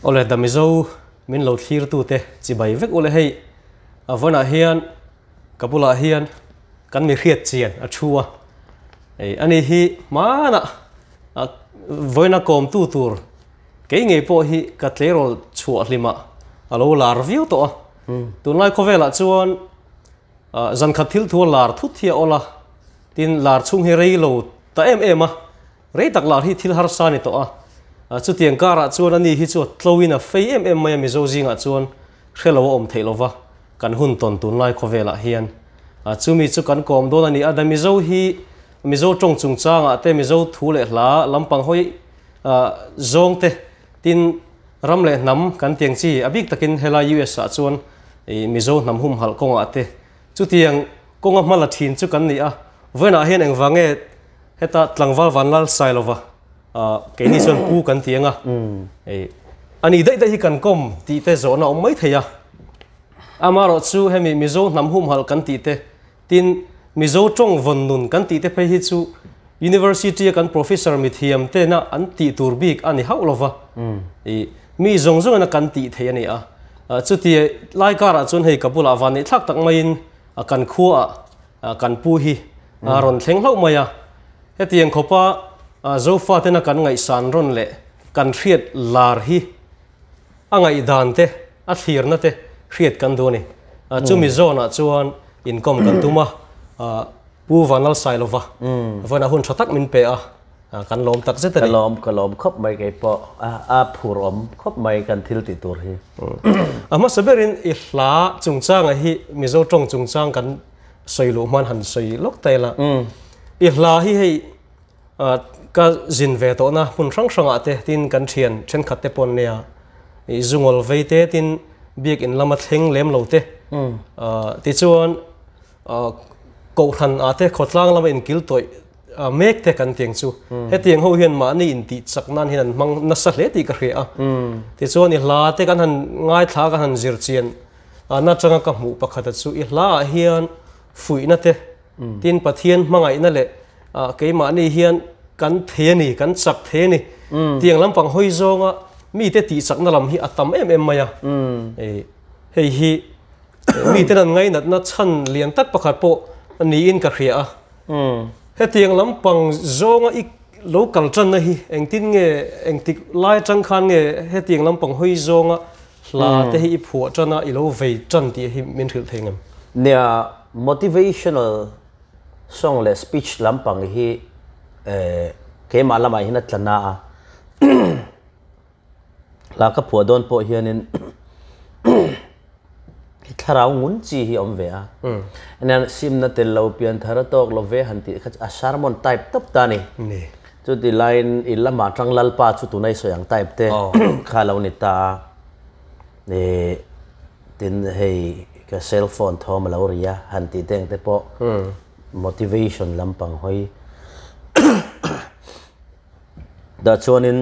Awle The Mizo min lo thlir tute chibai vek ule hei a vawnah hian ka bulah hian kan mi hriat chian a thu a ei ani hi hmanah vawiina kawmtu tur kei ngei pawh hi ka tleirawl chhuah hlimah a lo lar viau tawh a tunlai khawvelah chuan Zankhat thil thu a lar thut hi a awl a, tin lar chhung hi rei lo ta em em a, rei tak lar hi thil harsa a ni tawh a, chutiang karah chuan ani hi chu a tloin a fei em em mai a Mizo zingah chuan hre lo a awm theih lova kan hun tawn tunlai khawvelah hian chumi chu kan kawm dawn a ni a, The Mizo hi Mizo tawng chungchangah te Mizo thu leh hla lampang hawi zawng te Tin, ram leh hnam kan tiang chi, a bik takin helai US ah chuan i Mizo hnam humhalh kawngah te chutiang kawnga hma la thin chu kan ni a. Vawiinah hian engvang nge heta tlangval Vanlal Sailova keini chuan pu kan ti ang a, a ni daih daih hi kan kawm tih te zawhna a awm mai thei a. Amaherawh chu hemi Mizo hnam humhalh kan tih te Tin, Mizo tawng vawn nun kan tih te phei hi chu University a kan Professor mithiam tena an tih tur bik a ni hauh lova, i mi zawng zawng ina kan tih theih a ni a. Chuti lai karah chuan hei ka bulah van neih thlak tak maiin kan khuaah kan pu hi a rawn thleng hlauh mai a. Hetiang khawpa Zofa tena kan ngaihsan rawn leh kan hriat lar hi a ngaihdan te, a thlirna te hriat kan duh a ni. Chumi zawnah chuan inkawm kan tum a, Pu Vanlalsailova vawiinah hun tha tak min pe a, kan lawm tak zet a ni. Ka lawm, ka lawm khawp mai kei pawh, a phur awm khawp mai kan thil tih tur hi. A hmasa berin i hla chungchanga hi Mizo tawng chungchang kan sawi luh hman han sawi lawk ta ila. I hla hi hei Ka zin ve tawhna hmun hrang hrangah te tin kan thian thenkhat te pawh an nei a, ih zungawl vei te tin biakinn lama thleng lem lo te tichuan kohhran ah te khawtlang lama inkil tawih mek te kan tiang chu hetiang ho hian mahni intih chak nan hian an hmang nasa hle tih ka hria a, tichuan i hla te kan han ngaithla kan han zir chian na atanga ka hmuh pakhat a chu i hla ah hian fuihna te Tin, Pathian hmangaihna leh keimahni hian kan thei a ni, kan chak thei a ni. Tiang lampang hawi zawnga mite tihchakna lam hi a tam em em mai a. Hei hi miten an ngainatna chhan lian tak pakhat pawh niin ka hria a. Hetiang lampang zawnga i lo kal tanna hi engtin nge, engtik lai atang khan nge hetiang lampang hawi zawnga hla te hi i phuah tan a, i lo vei tan tih hi min hrilh thei ngem? Nia, Motivational song leh speech lampang hi keimah lamah hian a tla na a, hla ka phuah dawn pawh hianin thlarau ngun chi hi a awm ve a, nia simna tel lo pian thar a tawk lo ve han tih kha chu a sermon type tawp ta a ni. Chuti laiin i lamah tang Lalpa chu tunai sawi ang type te kha a lo ni ta a. Ih tin hei ka cell phone thawm a lo ri a han tih teng te pawh motivation lampang hawi dah chuanin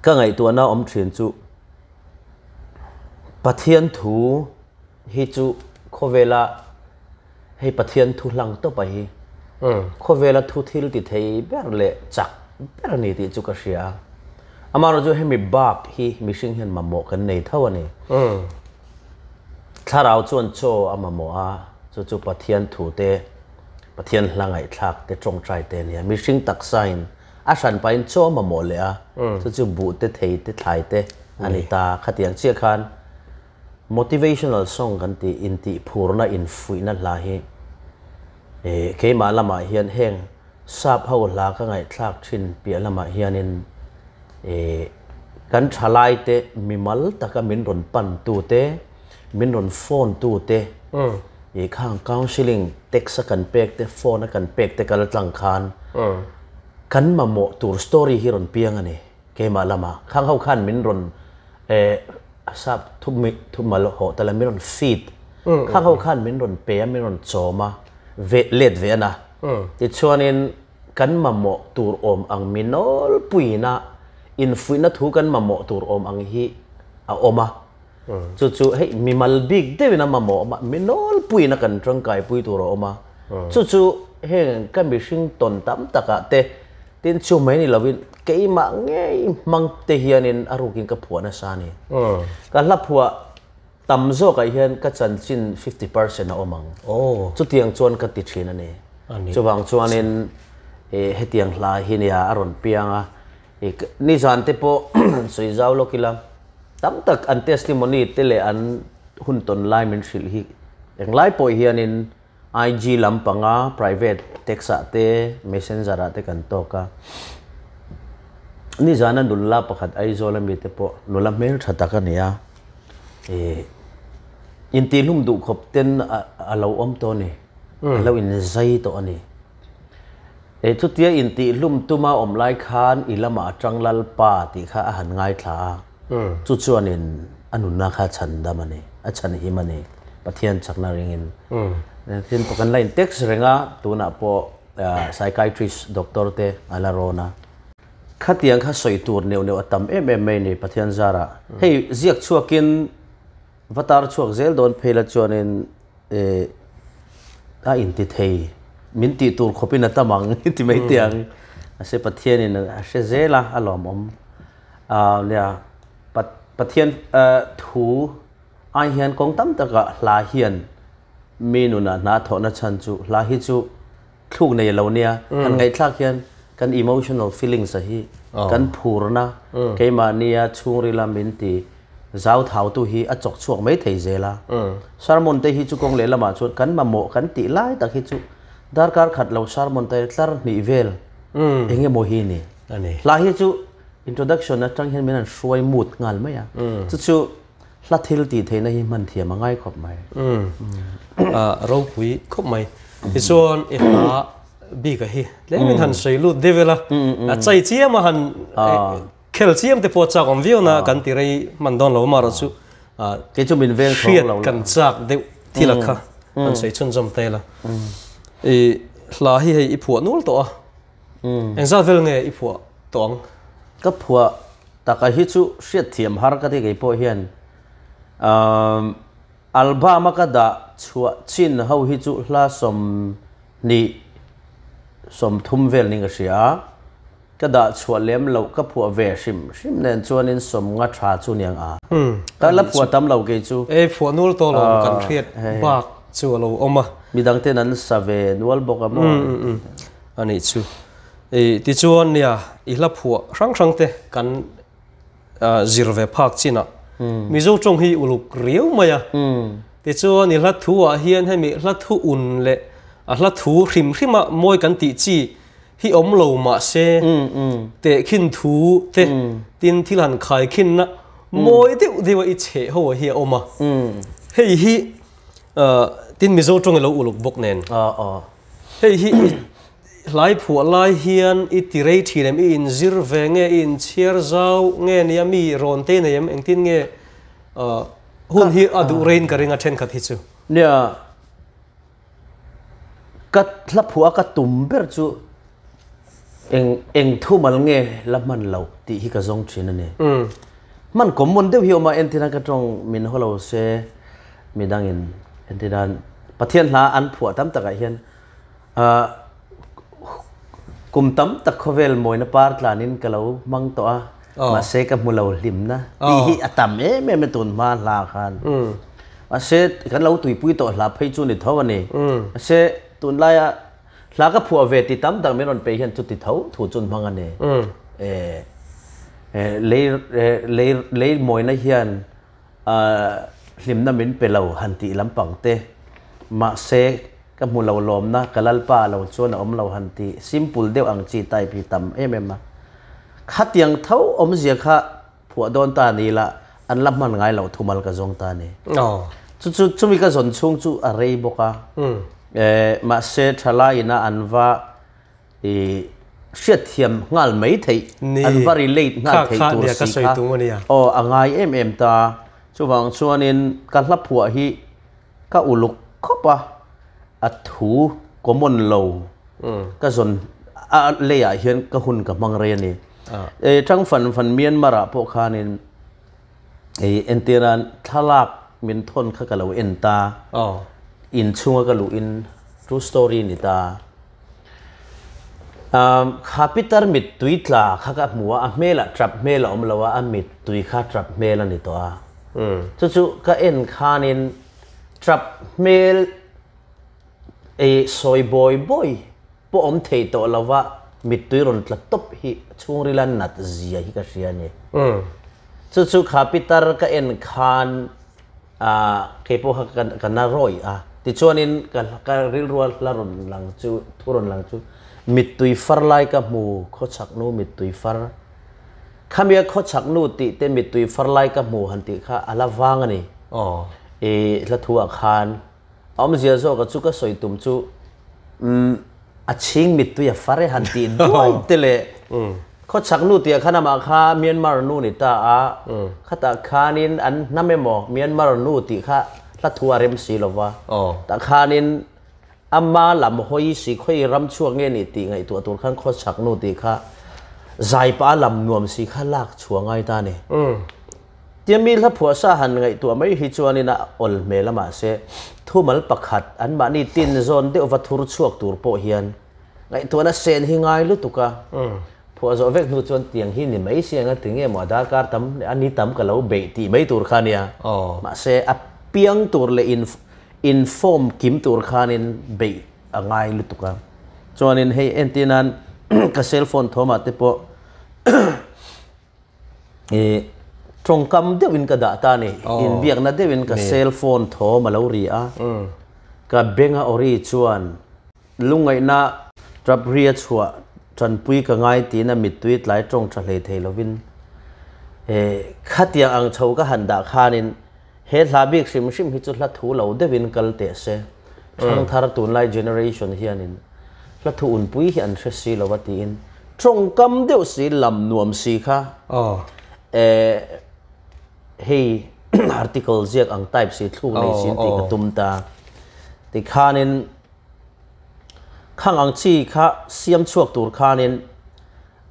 ka ngaihtuahna awm thin chu Pathian thu hi chu khawvela hei Pathian thu hlang tawp a hi khawvela thu thil ti thei ber leh chak ber a ni tih chu ka hria a amaherawh chu hemi bak hi mihring hian mamawh kan nei tho a ni thlarau chuan chaw a mamawh a chu chu Pathian thu te Pathian hla ngaihthlak te tawngtai te a ni a mihring taksa in a hran pahin chaw a mamawh leh a chu chu buh te thei te thlai te a ni ta khatiang chiah khan Motivational song kan tih intih phurna infuihna hla hi eh keimah lamah hian heng sap ho hla ka ngaihthlak thin piah lamah hianin eh kan thalai te mimal taka min rawn pan tu te min rawn phone tu te eh khang counselling text a kan pek te phone a kan pek te kal tlang khan kan mamawh tur story hi rawn piang a ni keimah lamah khang ho khan min rawn eh A sap thumal hawh ta la min rawn feed. Khang ho khan min rawn pe a, min rawn chawm a, ve let ve a na. Tichuanin kan mamawh tur awm ang mi nawlpuiin a infuihna thu kan mamawh tur awm ang hi a awm a. Chu chu hei mimal bik deuhin a mamawh awm a, mi nawlpuiin a kan tangkaipui tur a awm a. Chu chu heng ka mihring tawn tam takah te tin chu mai ni lovin. Keimah ngei hmang te hianin a rukin ka phuah nasa a ni. Ka hla phuah tam zawkah hian ka chanchin 50% a awm ang. Chutiang chuan ka ti thin a ni. Chuvang chuanin hetiang hla hi nia a rawn piang a. Nizan te pawh sawi zau lawk ila tam tak an testimony te leh an hun tawn lai min hrilh hi englai pawh hianin IG lampanga private text ah te messenger ah te kan tawk a. Nizana nula pakhat Aizawl ami te pawh nula hmeltha tak a ni a. Ih intihlum duh khawp ten a lo awm tawh a ni. A lo inzai tawh a ni. E chutia intihlum tuma awm lai khan i lamah atang Lalpa tih kha a han ngaithla a. Chu chuanin a nunna kha a chhan dam a ni, a chhan him a ni, Pathian chakna ringin. Tin, kan la in text reng a, tunah pawh psychiatrist doctor te a la rawn a. Khatiang kha sawi tur neuh neuh a tam em em mai a ni Pathian zarah. Hei ziak chhuakin va tar chhuak zel dawn phei la chuanin a inti thei, min tih tur khawpin a tam ang ti mai teh ang. Mahse Pathianin a hre zel a, a lawmawm. Aaa nia, Pathian thu ai hian kawng tam takah hla hian mi nunah hna thawhna chhan chu hla hi chu thluk nei lo nia. Han ngaihthlak hian kan emotional feelings a hi kan phurna keimahnia chhungrila min ti zau thautu hi a chawk chhuak mai thei zel a. Sermon te hi chu kawng lehlamah chuan kan mamawh kan tih lai tak hi chu darkar khat lo sermon te tlar hnih vel eng emaw hi ni. A ni. Hla hi chu introduction atang hian min han hruai mut nghal mai a. Chu chu hla thil tih theihna hi hman thiam a ngai khawp mai. A ropui khawp mai. Tichuan i hla bik a hi tlemin han sawi lut deuh ila a chai chiam a han khel chiam te pawh chak awm viau na kan ti rei hman dawn lo amaherawh chu Kei chu min vel hriat kan chak deuh thil a kha han sawi chhunzawm ta ila. I hla hi hei i phuah nual tawh a. Engzat vel nge i phuah tawh ang? Ka phuah taka hi chu hriatthiam har ka ti kei pawh hian album a ka dah chhuah chin ho hi chu hla 20 30 vel niin ka hria a, ka dah chhuah lem loh ka phuah ve hrim hrim nen chuanin 50 tha chu niang a. Ka la phuah tam lo kei chu. E phuah nual tawh lo kan hriat bak chu a lo awm a. Midang ten an sa ve nual bawk a maw? A nih chu. I tichuan nia i hla phuah hrang hrang te kan zir ve phak chin a. Mizo tawng hi uluk riau mai a. Tichuan i hla thu ah hian hemi hla thu un leh a hla thu hrim hrim a mawi kan tih chi hi awm lo mah se tehkhin thu te tin thil han khaikhinna mawi deuh deuh a i chheh ho hi a awm a. Hei hi tin Mizo tawng i lo uluk bawk nen. Hei hi i hlai phuah lai hian i ti rei thin em? I inzir ve nge? I inchhiar zau nge nia mi rawn te nei em? Engtin nge hun hi a duh reiin ka ring a thenkhat hi chu. Nia, ka hla phuah a ka tum ber chu eng eng thumal nge la hman loh tih hi ka zawng thin a ni. Hman common deuh hi a awm a, entirna ka tawng min haw lo se midangin entirna Pathian hla an phuah tam takah hian ah kum tam tak khawvel mawina par tlanin ka lo hmang tawh a, mahse ka hmu lo hlimna tih hi a tam em em a tun hma hla khan. Mahse kan lo tuipui tawh hla phei chu ni tho a ni. Mahse tunlaia Hla ka phuah ve ti tam tak min rawn pe hian chuti tho thu chun hmang a ni. Lei lei lei mawina hian hlimna min pe lo han tih lampang te, mahse ka hmu lo lawmna ka lalpa lo chuan a awm lo han tih simple deuh ang chi type hi tam em em a. Khatiang tho awmzia kha phuah dawn ta ni la an la hman ngai loh thumal ka zawng ta ni. Chu chu chumi ka zawn chhung chu a rei bawk a. Mahse thalai ina an va i hriatthiam nghal mai theih an va relate nghal theih tur si kha aw a ngai em em ta. Chuvang chuanin ka hla phuah hi ka uluk khawp a, a thu common lo ka zawn a leiah hian ka hun ka hmang rei a ni. Tang fan fan Myanmar ah pawh khanin entirnan thlalak min thawn kha ka lo en ta, inchhunga ka luhin true story ni ta. Kha pitar mittui tla kha ka hmu a, a hmelah tap hmel a awm lo a, a mittui kha tap hmel a ni tawh a. Chu chu ka en khanin tap hmel ei sawi bawi bawi pawh awm thei tawh lo va, mittui rawn tla tawp hi chhungrila nat zia hi ka hria a ni. Chu chu kha pitar ka en khan kei pawh kha ka na rawih a, tichuanin ka ka rilrua hla rawn lang chu thu rawn lang chu mittui far lai ka hmu khawchhak nu mittui far khamia khawchhak nu tih te mittui far lai ka hmu han tih kha a la vang a ni. I hla thu ah khan a awmzia zawk a chu ka sawi tum chu umm a chhing mittui a far e han tih duai te leh khawchhak nu tih ah khan amah kha Myanmar nu ni ta a, khatah khanin an hnam emaw Myanmar nu tih kha hla thu a rem si lo va, tah khanin ama lam hawi si khawi ram chhuak nge ni tih ngaihtuah tur khan khawchhak nu tih kha zaipa lam nuam si kha lak chhuah ngai ta a ni. Tia mi hla phuahsa han ngaihtuah mai hi chuanin a awl hmel a mahse thumal pakhat anmahni tin zawn deuh va thur chhuak tur pawh hian ngaihtuahna sen hi ngai lutuk a. Phuah zawh vek hnu chuan tiang hi ni mai si ang a ti nge maw a darkar tam a ni tam ka lo beih tih mai tur kha nia. Mahse a piang tur leh in inform kim tur khanin beih a ngai lutuk a. Chuanin hei entirnan ka cellphone thawmah te pawh I tawngkam deuhin ka dah ta a ni. Inbiakna deuhin ka cell phone thawm a lo ri a. Ka benga awri chuan lungngaihna tap ria chhuah tanpui ka ngai tiin a mittui tlai tawng tha hlei thei lovin khatiang ang chho ka han dah khanin he hla bik hrim hrim hi chu hla thu lo deuhin kal teh se. Thangthar tunlai generation hianin hla thu unpui hi an hre si lo a tiin tawngkam deuh si lam nuam si kha hei article ziak ang type si thluk nei sin tih ka tum ta. Tikhanin khang ang chi kha siam chhuak tur khanin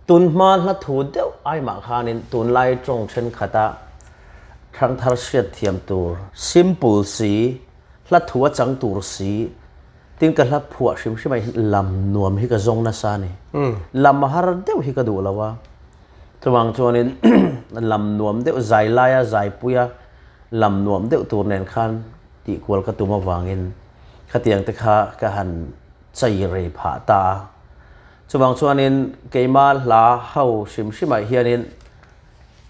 tunhma hla thu deuh ai mah khanin tunlai tawng thenkhat a thangthar hriat thiam tur simple si hla thu a chang tur si Tin ka hla phuah hrim hrim ah hian lam nuam hi ka zawng nasa a ni. Lam har deuh hi ka duh lo a. Chuvang chuanin lam nuam deuh zai laia zai puia lam nuam deuh tur nen khan tih kual ka tum avangin khatiang te kha ka han chai rei phah ta a. Chuvang chuanin keima hla ho hrim hrim ah hianin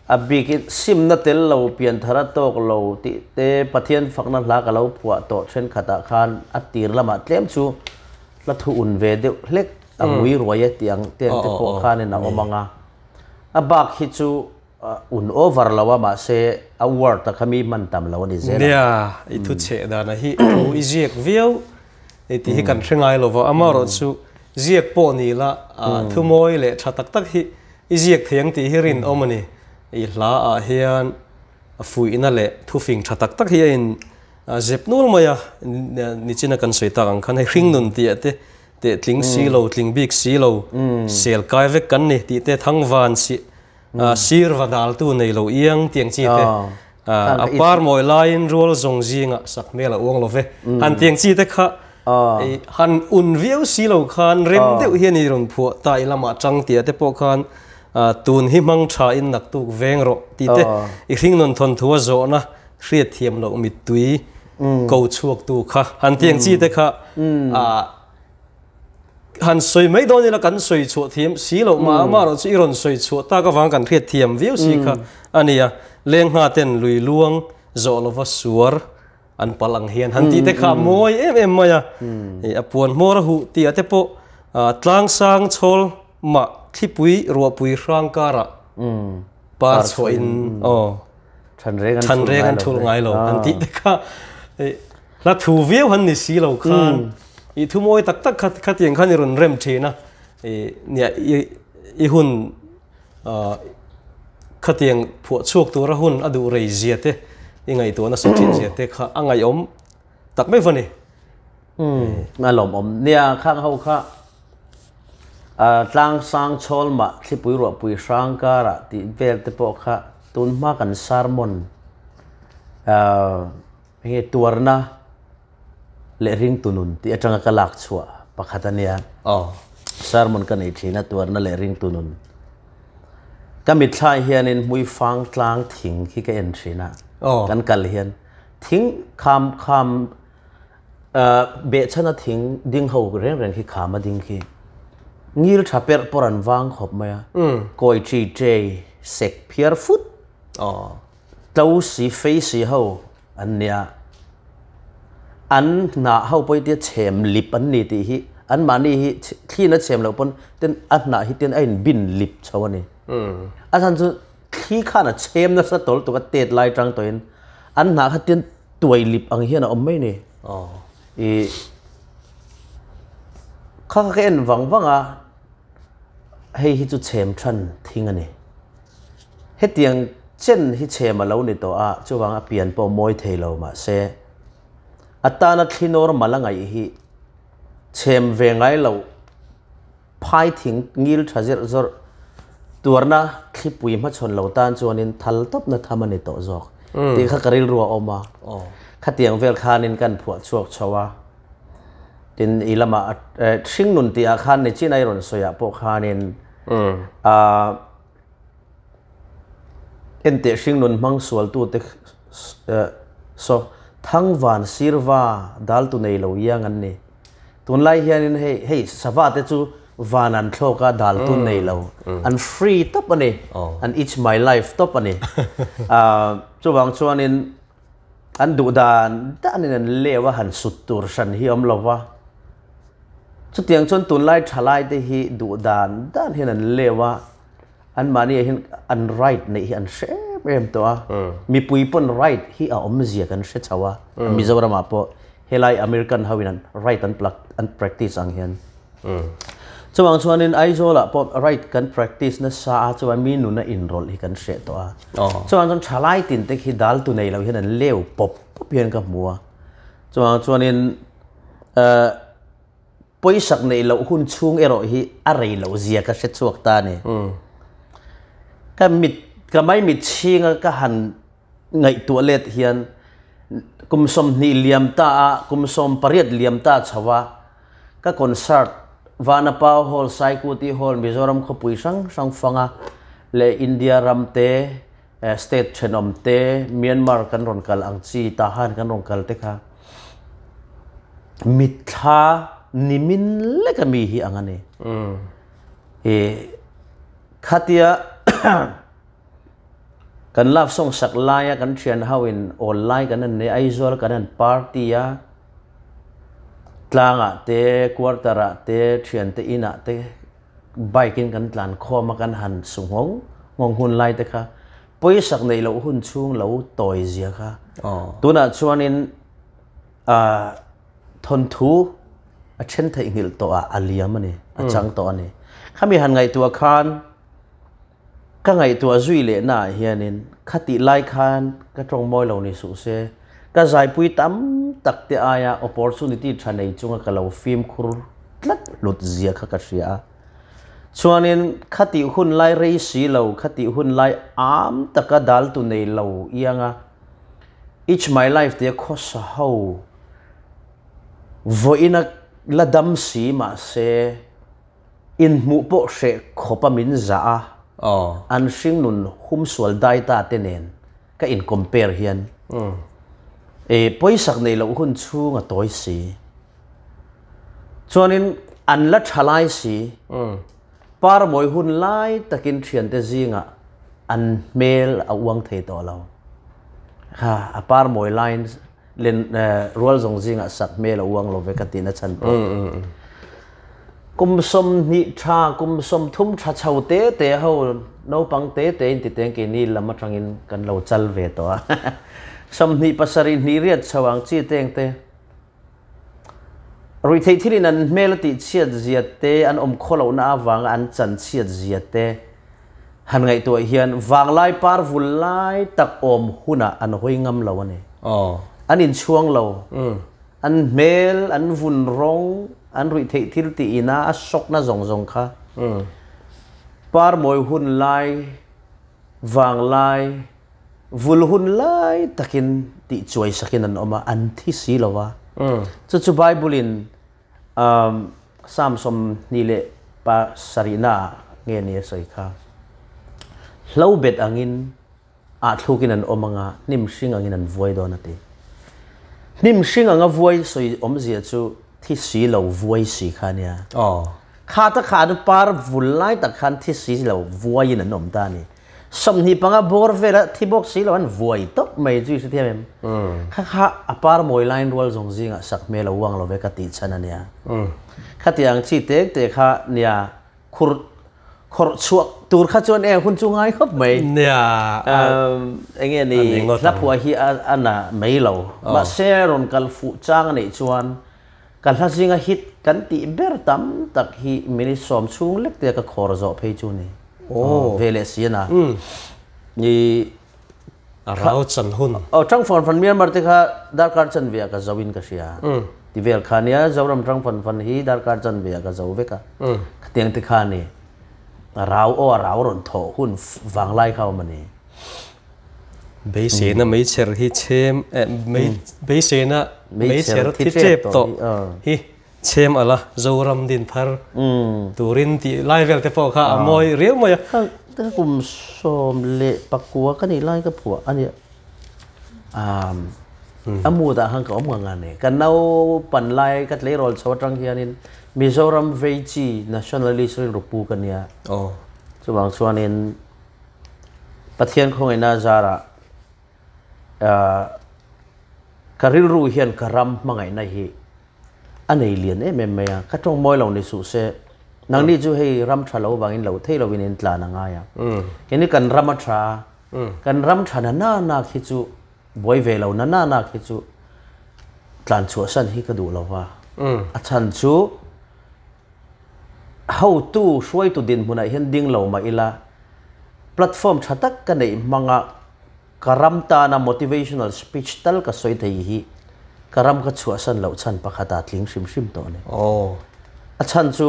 A bikin simna tel lo, pianthar a tawk lo tih te Pathian fakna hla ka lo phuah tawh thenkhatah khan a tir lamah tlem chu hla thu un ve deuh hlek a ngui ruai e tih ang te ang te pawh khanin a awm ang a. A bak hi chu un over lo a mahse a word a kha mi hman tam lo a ni zel a. Nia, i thu chheh dana hi thu i ziak viau i tih hi kan hre ngai lo va, amaherawhchu ziak pawh ni la thu mawi leh tha tak tak hi I ziak thei ang tih hi rinawm a ni. I hla ah hian fuihna leh thufing tha tak tak hi a in zep nul mai a, nichina kan sawi tak ang khan hei hringnun tih ah te teh tling si lo, tling bik si lo, sel kai vek kan ni tih te thangvan si sir va daltu nei lo iang tiang chi te a par mawi laiin rual zawng zingah sak hmel a uang lo ve. Han tiang chi te kha Han un viau si lo khan rem deuh hian i rawn phuah ta i lamah tang tih ah te pawh khan tun hi hmang tha in naktuk veng rawh tih te i hringnawn thawnthu a zawhna hriat thiam loh mittui ko chhuak tu kha han tiang chi te kha han sawi mai dawn ila kan sawi chhuah thiam si loh mah amaherawh chu i rawn sawi chhuah tak avang kan hriat thiam viau si kha a ni a, lengngha ten lui luang zawh lova suar An palh ang hian han tih te kha a mawi em em mai a. A puan hmawr a huh tih ah te pawh tlangsang chhawl mah thlipui ruahpui hrang karah par chhuah in aw than reng an thul ngai lo han tih te kha hla thu viau han ni si lo khan i thu mawi tak tak kha khatiang khan i rawn rem thin a nia i hun Khatiang phuah chhuak tura hun a duh rei zia te, i ngaihtuah nasa thin zia te kha a ngaihawm tak mai va ni. A lawmawm. Nia, khang ho kha tlang sang chhawl mah thlipui ruahpui hrang karah tih vel te pawh kha tun hma kan sermon enge tuarna leh ringtu nun tih atanga ka lak chhuah pakhat a nia. Sermon ka nei thin a tuarna leh ringtu nun. Ka mitthla hianin hmuifang tlang thing khi ka en thin a. Kan kal hian thing kham kham behchhana thing ding ho reng reng khi kham a ding khi ngil tha perh pawr an vang khawp mai a. Kawi chi chei sek phiar fut. Tlo si fei si ho an nia. An hnah ho pawh hi tia chhem lip an ni tih hi anmahni hi thli na chhem loh pawn ten a hnah hi ten a in bin lip chho a ni. A chhan chu thli khan a chhem nasa tawl tuk a tet lai tang tawhin an hnah kha tian tuai lip ang hian a awm mai ni. I kha kha ka en vang vang a hei hi chu chhem than thing a ni. Hetiang chen hi chhem a lo ni tawh a, chuvang a pian pawh mawi thei lo mahse, a tana thli normal a ngaih hi chhem ve ngai loh phai thing ngil tha zirh zawrh tuarna thlipui hmachhawn lo tan chuanin thal tawpna tham a ni tawh zawk tih kha ka rilru a awm a. Khatiang vel khanin kan phuah chhuak chho a, tin i lamah hringnun tihah khan Nichinai rawn sawiah pawh khanin Enteh hringnun hmang sualtute saw Thangvan Sirva daltu nei lo iang an ni. Tunlai hianin hei hei sava te chu van an thlawk a daltu nei lo. An free tawp a ni. An it's my life tawp a ni. Chuvang chuanin an duh dan danin an leu a han sut tur hran hi awm lo va. Chutiang chuan tunlai thalai te hi duh dan dan hian an leu a, anmahni ah hian an right neih hi an hre em em tawh a. Mipui pawn right hi a awmzia kan hre chho a, Mizoram ah pawh helai American ho in an right an an practice ang hian. Chuvang chuanin Aizawl ah pawh right kan practice nasa a, chuan mi nuna inrawlh hi kan hreh tawh a. Chuvang chuan thalai tin te khi dal tu nei lo hian an leu pawp pawp hian ka hmu a. Chuvang chuanin Pawisak neih loh hun chhung erawh hi a rei loh zia ka hre chhuak ta a ni. Ka mit, ka maimit chhinga ka han ngaihtuah let hian kum 20 liam ta a, kum 18 liam ta chho a, ka concert Vanapau Hall, Saikuti Hall, Mizoram khawpui hrang hrang fanga leh India ram te, state thenawm te, Myanmar kan rawn kal ang chi, Tahan kan rawn kal te kha mitthla nimin lek a mi hi ang a ni. I khatia kan love song sak laia kan thian ho in awl lai kan han nei Aizawl kan han party a, tlangah te, quarter ah te, thiante inah te, Bike in kan tlan khawm a kan han su nghawng nghawng hun lai te kha pawisak neih loh hun chhung lo tawi zia kha tunah chuanin thawnthu a then theihnghilh tawh ah a liam a ni a chang tawh a ni. Khami han ngaihtuah khan ka ngaihtuah zui leh na ah hianin khatih lai khan ka tawng mawi lo ni suh se ka zaipui tam tak te aia opportunity tha nei chunga ka lo fimkhur tlat hlut zia kha ka hria a. Chuanin khatih hun lai rei si lo, khatih hun lai am taka dal tu nei lo ianga It's my life tia khawsa ho vawiina la dam si mahse Inhmuh pawh hreh khawp a min zah a, an hringnun humsual dai ta te nen ka in compare hian e pawisak neih loh hun chhung a tawi si. Chuanin an la tha lai si, parmawi hun lai takin thiante zingah an hmel a uang thei tawh lo. Kha a parmawi laiin Len rual zawng zingah sak hmel a uang lo ve ka tihna chhan pawh. Kum 20 tha, kum 30 tha chho te te ho naupang te te in ti teng keini lam atangin kan lo chal ve tawh a. 27 hnih riat chho ang chi teng te. Ruihtheih thilin an hmel a tih chhiat zia te, an awm khaw lohna avanga an chan chhiat zia te han ngaihtuah hian vanglai par vul lai tak awm hunah an hawi ngam lo a ni. An inchhuang lo. An hmel, an vun rawng, an ruihtheih thil tih ina a sawkna zawng zawng kha par mawi hun lai, vanglai vul hun lai takin tih chuai sakin an awm a, an thi si lo va. Chu chu Bible in Psalm 28. Pa sarihna ah nge ni a sawi kha? Hlo bet angin ah thlukin an awm anga hnim hring angin an vuai dawn a ti. Hnim hring anga vuai sawi awmzia chu thi si lo vuai si kha a nia. Kha ta kha an par vul lai tak khan thi si lo vuaiin an awm ta a ni. 25 bawr vela thi bawk si lo an vuai tawp mai chu i hrethiam em? Kha kha a par mawi lain rual zawng zingah sak hmel a uang lo ve ka tih chhan a nia. Khati ang chi tek te kha nia khur khawrh chhuak tur kha chuan eng hun chu ngai khawp mai. Nia Enge ni hla phuah hi a na mai lo. Mahse rawn kal fuh chang a neih chuan ka hla zinga hit kan tih ber tam tak hi minute sawm chhung lek te ka khawr zawh phei chu ni. Ve leh si a na. Ni A rau chan hun. Aw tang fan fan Myanmar te kha darkar chan ve ah ka zo in ka hria. Ti vel kha nia Zoram tang fan fan hi darkar chan ve ah ka zo vek a. Khatiang te kha ni. A rau aw a rau rawn thawh hun vanglai kha awm a ni. Beiseina meichher hi chhem eh beiseina meichher thi tep tawh hi chhem ala Zoram din thar turin tih lai vel te pawh kha a mawi riau mai a. Ka kum 11 ka nih lai ka phuah a nia. A mood ah khan ka awm ngang a ni. Ka naupan lai ka tleirawl chho atang hianin Mizoram vei chi nationalist rilru pu ka nia. Chuvang chuanin Pathian khawngaihna zarah ka rilru hian ka ram hmangaihna hi a nei lian em em mai a, ka tawng mawi lo ni suh se, nangni chu hei ram tha lo vangin lo thei lovin in tlan a ngai a, keini kan ram a tha a, kan ram tha na na na khi chu buai ve lo na na na khi chu tlan chhuahsan hi ka duh lo va, a chhan chu hotu hruaitu dinhmunah hian ding lo mah ila platform tha tak ka neih hmanga Ka ram tana motivational speech tal ka sawi thei hi ka ram ka chhuahsan loh chhan pakhat a tling hrim hrim tawh a ni. A chhan chu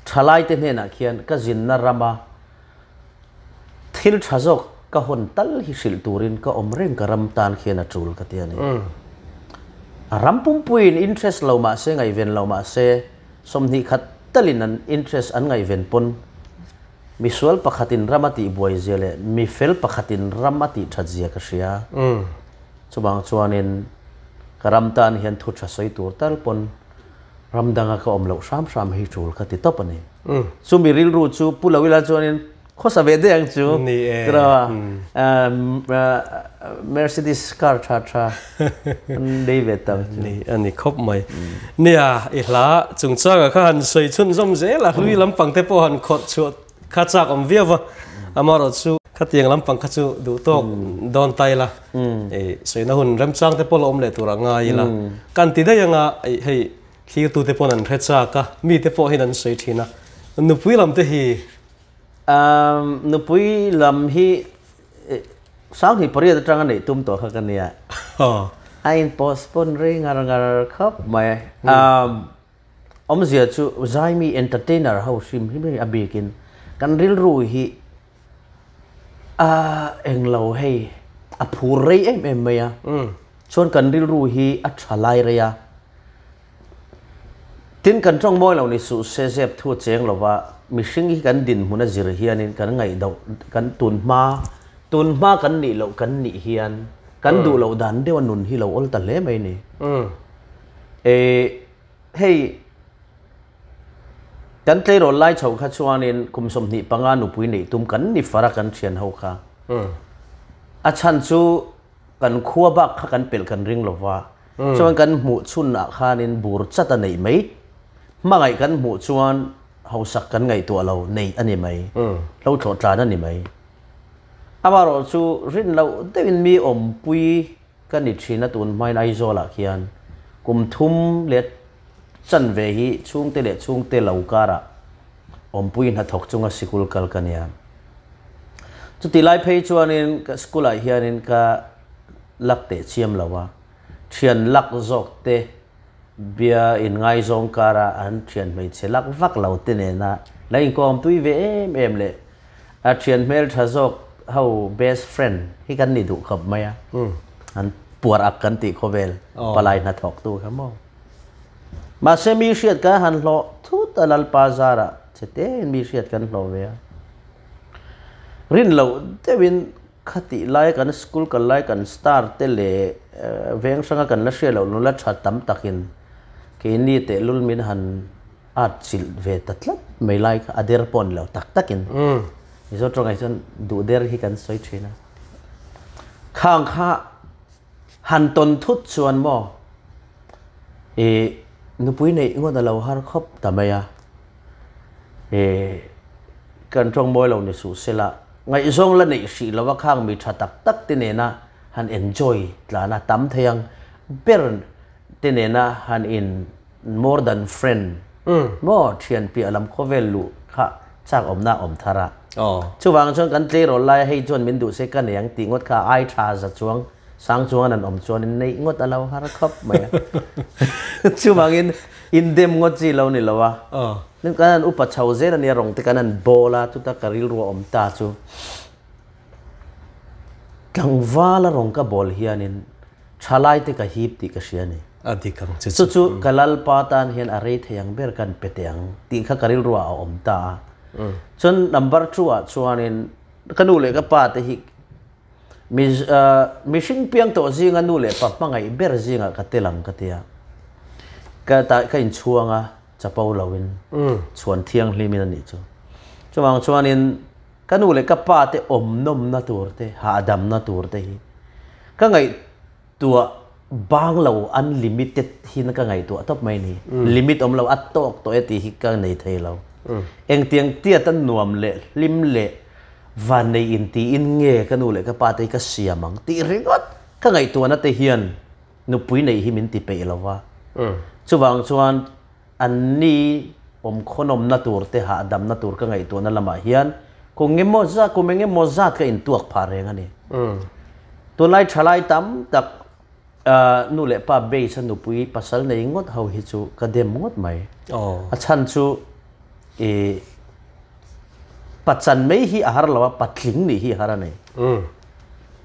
thalaite hnenah khian ka zinna rama thil tha zawk ka hawn tal hi hrilh turin ka awm reng ka ram tan khian a tul ka ti a ni. A ram pumpuiin interest lo mah se ngaihven lo mah se 20 khat talin an interest an ngaihven pawn Misual pakhatin ram a tih buai zia leh mi fel pakhatin ram a tih that zia ka hria. Chuvang chuanin ka ram tan hian thu tha sawi tur tal pawn ram danga ka awm loh hram hram hi tul ka ti tawp a ni. Chumi rilru chu Pu Loila chuanin khawsa ve daih ang chu. Tiraw Mercedes car tha tha an nei ve ta ang chu. Ni a ni khawp mai. Nia, i hla chungchangah kha han sawi chhunzawm zel a, hlui lampang te pawh han khawrh chhuah kha chak awm viau va, amaherawh chu khatiang lampang kha chu duh tawk dawn ta ila, i sawina hun remchang te pawh la awm leh tur a ngai ila. Kan ti daih anga hei thlirtu te pawn an hre chak a, mi te pawh hian an sawi thin a, nupui lam te hi. Nupui lam hi 28 atanga neih tum tawh kha ka nia. A in postpone rei ngar ngar khawp mai. Awmzia chu Zaimi entertainer ho hrim hrim hi a bikin kan rilru hi a englo hei a phur rei em em mai a. Chuan kan rilru hi a tha lai rei a. Tin, kan tawng mawi lo ni suh se zep thu a cheng lova, mihring hi kan dinhmun a zir hianin kan ngaihdoh, kan tunhma, tunhma kan nih loh kan nih hian kan duh loh dan deuh a nun hi lo awl ta hle mai ni. E, hei, kan tleirawl lai chho kha chuanin kum 25 nupui neih tum kan ni far a kan thian ho kha. A chhan chu Kan khua bak kha kan pelh kan ring lova, chuan kan hmuh chhun ah khanin bur chat a neih mai. Hmangaih kan hmuh chuan hausak kan ngaihtuah lo neih a ni mai, hlo thlawh tlan a ni mai. Amaherawh chu rin loh deuhin mi awmpui ka ni thin a tun hmain Aizawl ah khian kum thum leh chanve hi chhungte leh chhungte lo karah awmpui hnathawk chunga sikul kal ka nia. Chuti lai phei chuanin ka school ah hianin ka lak teh chiam lo a, thian lak zawk te bia in ngaizawng kara an thian hmeichhe lak vak lo te nena la inkawm tui ve em em leh a thian hmeltha zawk ho best friend hi kan ni duh khawp mai a, an puar ak kan tih khawvel palai hnathawk tu kha maw. Mahse mi hriat kan han hlawh thut a Lalpa zarah che tein mi hriat kan hlawh ve a. Rin loh deuhin khatih lai kan school kal lai kan star te leh veng hranga kan la hriat loh nula tha tam takin keini tehlul min han at chilh ve ta tlat mai lai kha a der pawh a ni lo tak takin Mizo tawngah chuan duh der hi kan sawi thin a. Khang kha han tawn thut chuan maw ih nupui neih ngawt a lo har khawp ta mai a. Ih kan tawng mawi lo ni suh sela ngaihzawng la neih hrih lova khang mi tha tak tak te nena han enjoy tlan a tam thei ang ber te nena han in more than friend maw thian piah lam khawvel luh kha chak awmna a awm thar a. Chuvang chuan kan tleirawl laia hei chuan min duh se ka nei ang tih ngawt kha ai tha za chuang sang chuangan an awm chuanin neih ngawt a lo har khawp mai a. Chuvangin indem ngawt chi lo ni lo a. Tin kan han upa chho zel a nia rawng te kan han bawl a chuta ka rilru a awm ta chu tlangval a rawng ka bawl hianin thalai te ka hip tih ka hria a ni. A dik ang che chu. Chu chu ka Lalpa tan hian a rei thei ang ber kan pe teh ang tih kha ka rilruah a awm ta a. Chuan number two ah chuanin ka nu leh ka pa te hi mihring piang tawh zinga nu leh pa hmangaih ber zingah ka tel ang ka ti a. Ka ta ka inchhuang a chapo loin chhuan thianghlimin a nih chu. Chuvang chuanin ka nu leh ka pa te awm nawmna tur te hahdamna tur te hi ka ngaih Tuah bang lo unlimited hi na ka ngaihtuah tawp mai ni. Limit awm lo a tawk tawh e tih hi ka nei thei lo. Engtiang tiat a nuam leh hlim leh van nei in tiin nge ka nu leh ka pa te hi ka siam ang tih ringawt ka ngaihtuahna te hian nupui neih hi min ti peih lo va. Chuvang chuan anni awmkhawnawmna tur te hahdamna tur ka ngaihtuahna lamah hian kum engemaw zat kum engemaw zat ka intuak phah reng a ni. Tunlai thalai tam tak nu leh pa base a nupui pasal nei ngawt ho hi chu ka dem ngawt mai. A chhan chu i pachan mai hi a har lo a, patling nih hi a har a ni.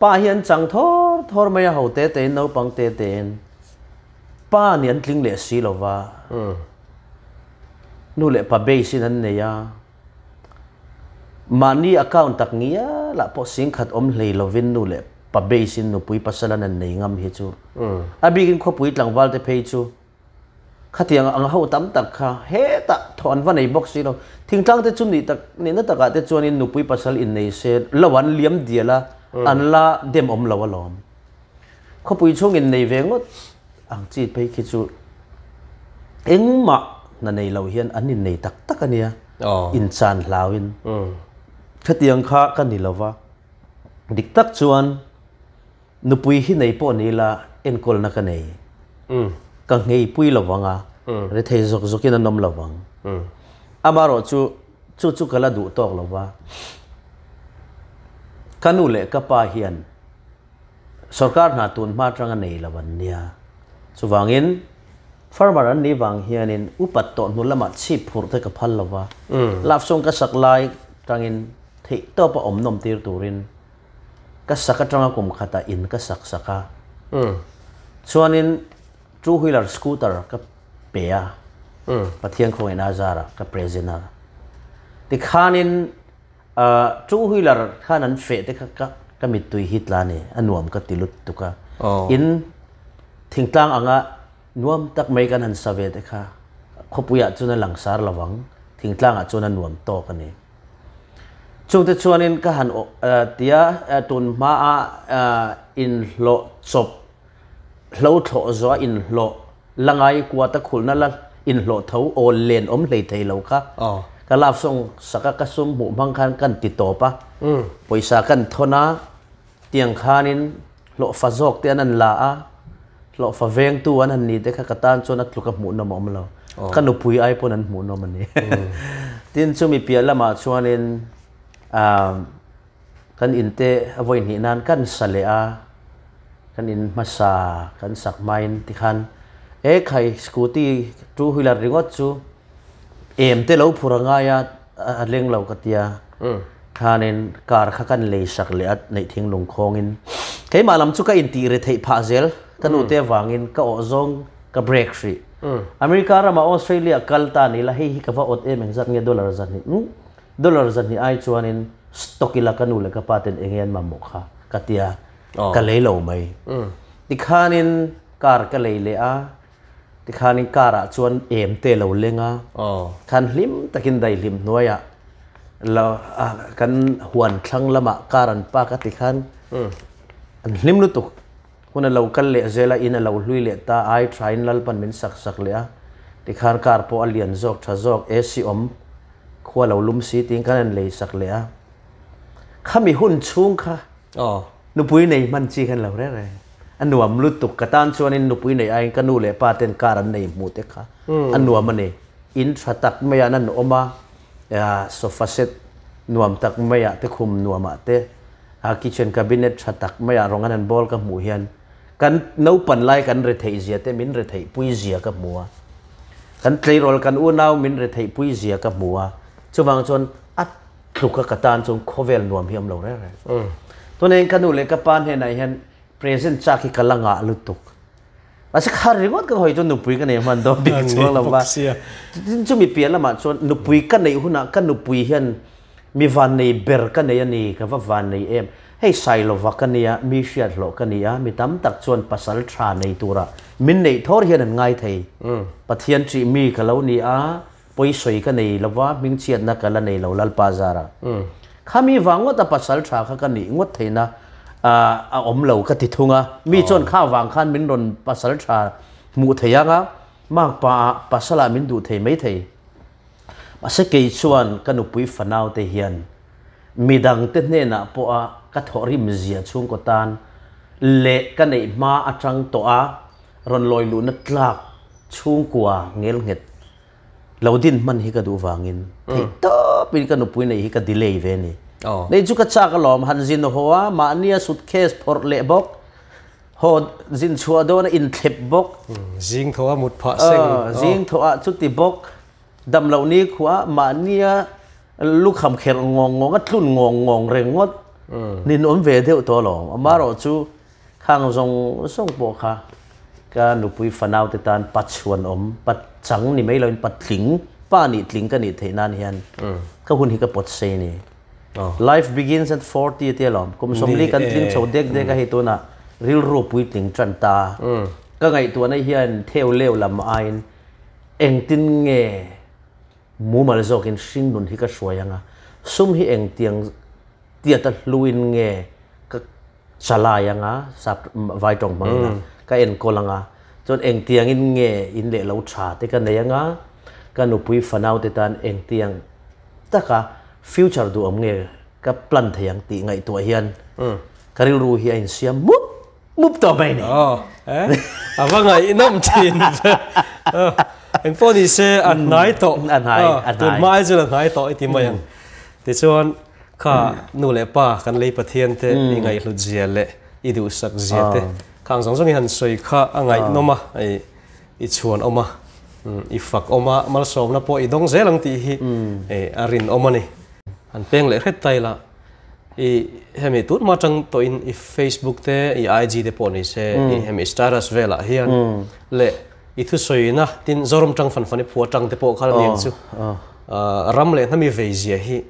Pa hi an chang thawr thawr mai a, ho te tein naupang te tein. Pa nih an tling leh si lo va, nu leh pa base in an nei a, mahni account tak ngialah pawh singkhat awm hlei lovin nu leh pa base in nupui pasal an an nei ngam hi chu a bikin khawpui tlangval te phei chu khatiang ang ho tam tak kha hetah thawh an va nei bawk si lo. Thingtlang te chu nih tak nihna takah te chuanin nupui pasal innei se lo an liam dial a, an la dem awm lo alawm. Khawpui chhung in nei ve ngawt ang chi phei khi chu engmah hna nei lo hian an innei tak tak a nia, inchan hlauin. Khatiang kha ka ni lo va, dik tak chuan nupui hi nei pawh ni ila enkawlna ka nei. Ka ngheipui lo vang a, rethei zawk zawkin an awm lo vang. Amaherawh chu chu chu ka la duh tawk lo va, ka nu leh ka pa hian Sorkar hna tun hma atanga nei lo an nia. Chuvangin farmer an nih vang hianin upat tawh hnu lamah chhip phurh te ka phal lo va, love song ka sak lai tangin theih tawpa awm nawm tir turin ka sak atanga kum khatah in ka sak sak a. Chuanin two wheeler scooter ka pe a, Pathian khawngaihna azarah ka present a. Tikhanin Two wheeler khan an feh te kha ka ka mittui hi tla ni a nuam ka ti lut tuk a. In thingtlang anga nuam tak mai kan han sa ve te kha khawpuiah chuan a langsar lo ang, thingtlangah chuan a nuam tawk a ni. Chungte chuanin ka han tia tun hmaa inhlawh chawp hlo thlawh zawha inhlawh La ngai kuata khulhna la inhlawh tho awl len awm hlei thei lo kha. Ka love song sak a ka sum hmuh hmang khan kan ti tawp a. Pawisa kan thawn a, tiang khanin hlawhfa zawk te an han la a, hlawhfa vengtu an han ni te kha ka tan chuan a tluk a hmuhnawm a awm lo. Ka nupui ai pawn an hmuhnawm a ni. Tin chumi piah lamah chuanin Kan in te a vawi hnih nan kan sa leh a, kan in hmasa kan sak hmain tikhan e khai scooty two wheeler ringawt chu em te lo phur a ngai a, a leng lo ka tia khanin car kha kan lei sak leh a neih thinglung khawngin keimah lam chu ka intih ri theih phah zel ka nu te avangin ka awh zawng ka break hrih. America rama Australia kal ta ni la hei hi ka va awt em engzat nge dollar zahnih umm dollar zahnih ai chuanin stock ila ka nu leh ka pa ten enge an mamawh kha ka tia ka lei lo mai. Tikhanin car ka lei leh a tikhanin car ah chuan em te lo leng a khan hlim takin daihlim hnuaiah lo kan huan thlang lamah car an park a tikhan an hlim lutuk. Hun a lo kal leh zel a, in a lo hlui leh ta, ai thain Lalpan min sak sak leh a, tikhan car pawh a lian zawk tha zawk, AC awm, khua lo lum si tiin kan han lei sak leh a. Khami hun chhung kha nupui nei hman chi khan lo reng reng. A nuam lutuk, ka tan chuanin nupui nei aiin ka nu leh pa ten car an nei hmuh te kha a nuam a ni. In tha tak maiah an awm a, sofa set nuam tak maiah te khum nuamah te, A kitchen cabinet tha tak maiah rawng an han bawl ka hmuh hian kan naupan lai kan retheih zia te min retheih pui zia ka hmu a, kan tleirawl kan unau min retheih pui zia ka hmu a, chuvang chuan a tluk a ka tan chuan khawvel nuam hi awm lo reng reng. Tunah hian ka nu leh ka pa hnenah hian present chak hi ka la ngah lutuk. Mahse kha ringawt ka hawi chuan nupui ka nei hman dawn bik chuang lo va. Tin chumi piah lamah chuan nupui ka neih hunah ka nupui hian mi vannei ber ka nei a ni, ka va vannei em. Hei Sailova ka nia, mi hriat hlawh ka ni a, mi tam tak chuan pasal tha nei tura min neih thawr hian an ngai thei. Pathian ṭih mi ka lo ni a, pawisawi ka nei lo va, hmingchhiatna ka la nei lo Lalpa zara. Khami vang ngawta pasal tha kha ka nih ngawt theihna a awm lo ka ti thung a. Mi chuan kha vang khan min rawn pasal tha hmuh thei ang a, makpa ah pasal ah min duh thei mai thei. Mahse kei chuan ka nupui fanau te hian midang te hnenah pawha ka thawhrim zia chhungkaw tan leh ka neih hma atang tawh a rawn lawi luhna tlak chhungkua ngelnghet lo din hman hi ka duh vangin theih tawpin ka nupui neih hi ka delay ve a ni. Nei chu ka chak alawm, han zin haw a, mahnia suitcase phawrh leh bawk, haw zin chhuah dawn a inthlep bawk. Zing thaw a mut phah seng. Zing thaw ah chuti bawk, dam loh ni khuah mahnia lukham kherh ngawng ngawng a tlun ngawng ngawng reng ngawt nin awm ve deuh tawh alawm. Amaherawhchu Khang zawng zawng pawh kha ka nupui fanau te tan pa chhuan awm, pa chang ni mai loin pa tling, pa nih tling ka nih theih nan hian ka hun hi ka pawt sei ni. Life begins at 40 tia lawm. Kum sawmli kan tling chho dek dek a hei tunah rilru puitling tan ta. Ka ngaihtuahna hian theu leu lam aiin engtin nge mumal zawkin hringnun hi ka hruai anga sum hi engtiang tiata hluin nge ka Chalai anga sap vai tawng hmangin a ka enkawl anga chuan engtiangin nge in leh lo tha te ka nei anga ka nupui fanau te tan engtiang taka future duhawm nge ka plan thei ang tih ngaihtuah hian ka rilru hi a insiam mup mup tawh mai ni. Aw eh a va ngaihnawm thin engpawh ni se a hnai tawh a hnai a hnai tun hma ai chuan a hnai tawh i ti mai ang tichuan Kha nu leh pa kan lei Pathian te i ngaihhlut zia leh i duhsak zia te khang zawng zawng i han sawi kha a ngaihnawm a, i chhuan awm a, i fak awm a, malsawmna pawh i dawng zel ang tih hi a rinawm a ni. Han peng leh hret ta ila, i hemi tun hma atang tawhin i Facebook te, i IG te pawh ni se, i hemi status velah hian leh i thusawina tin Zoram tang fan fan i phuah atang te pawh khan a ni ang chu ram leh hnami vei zia hi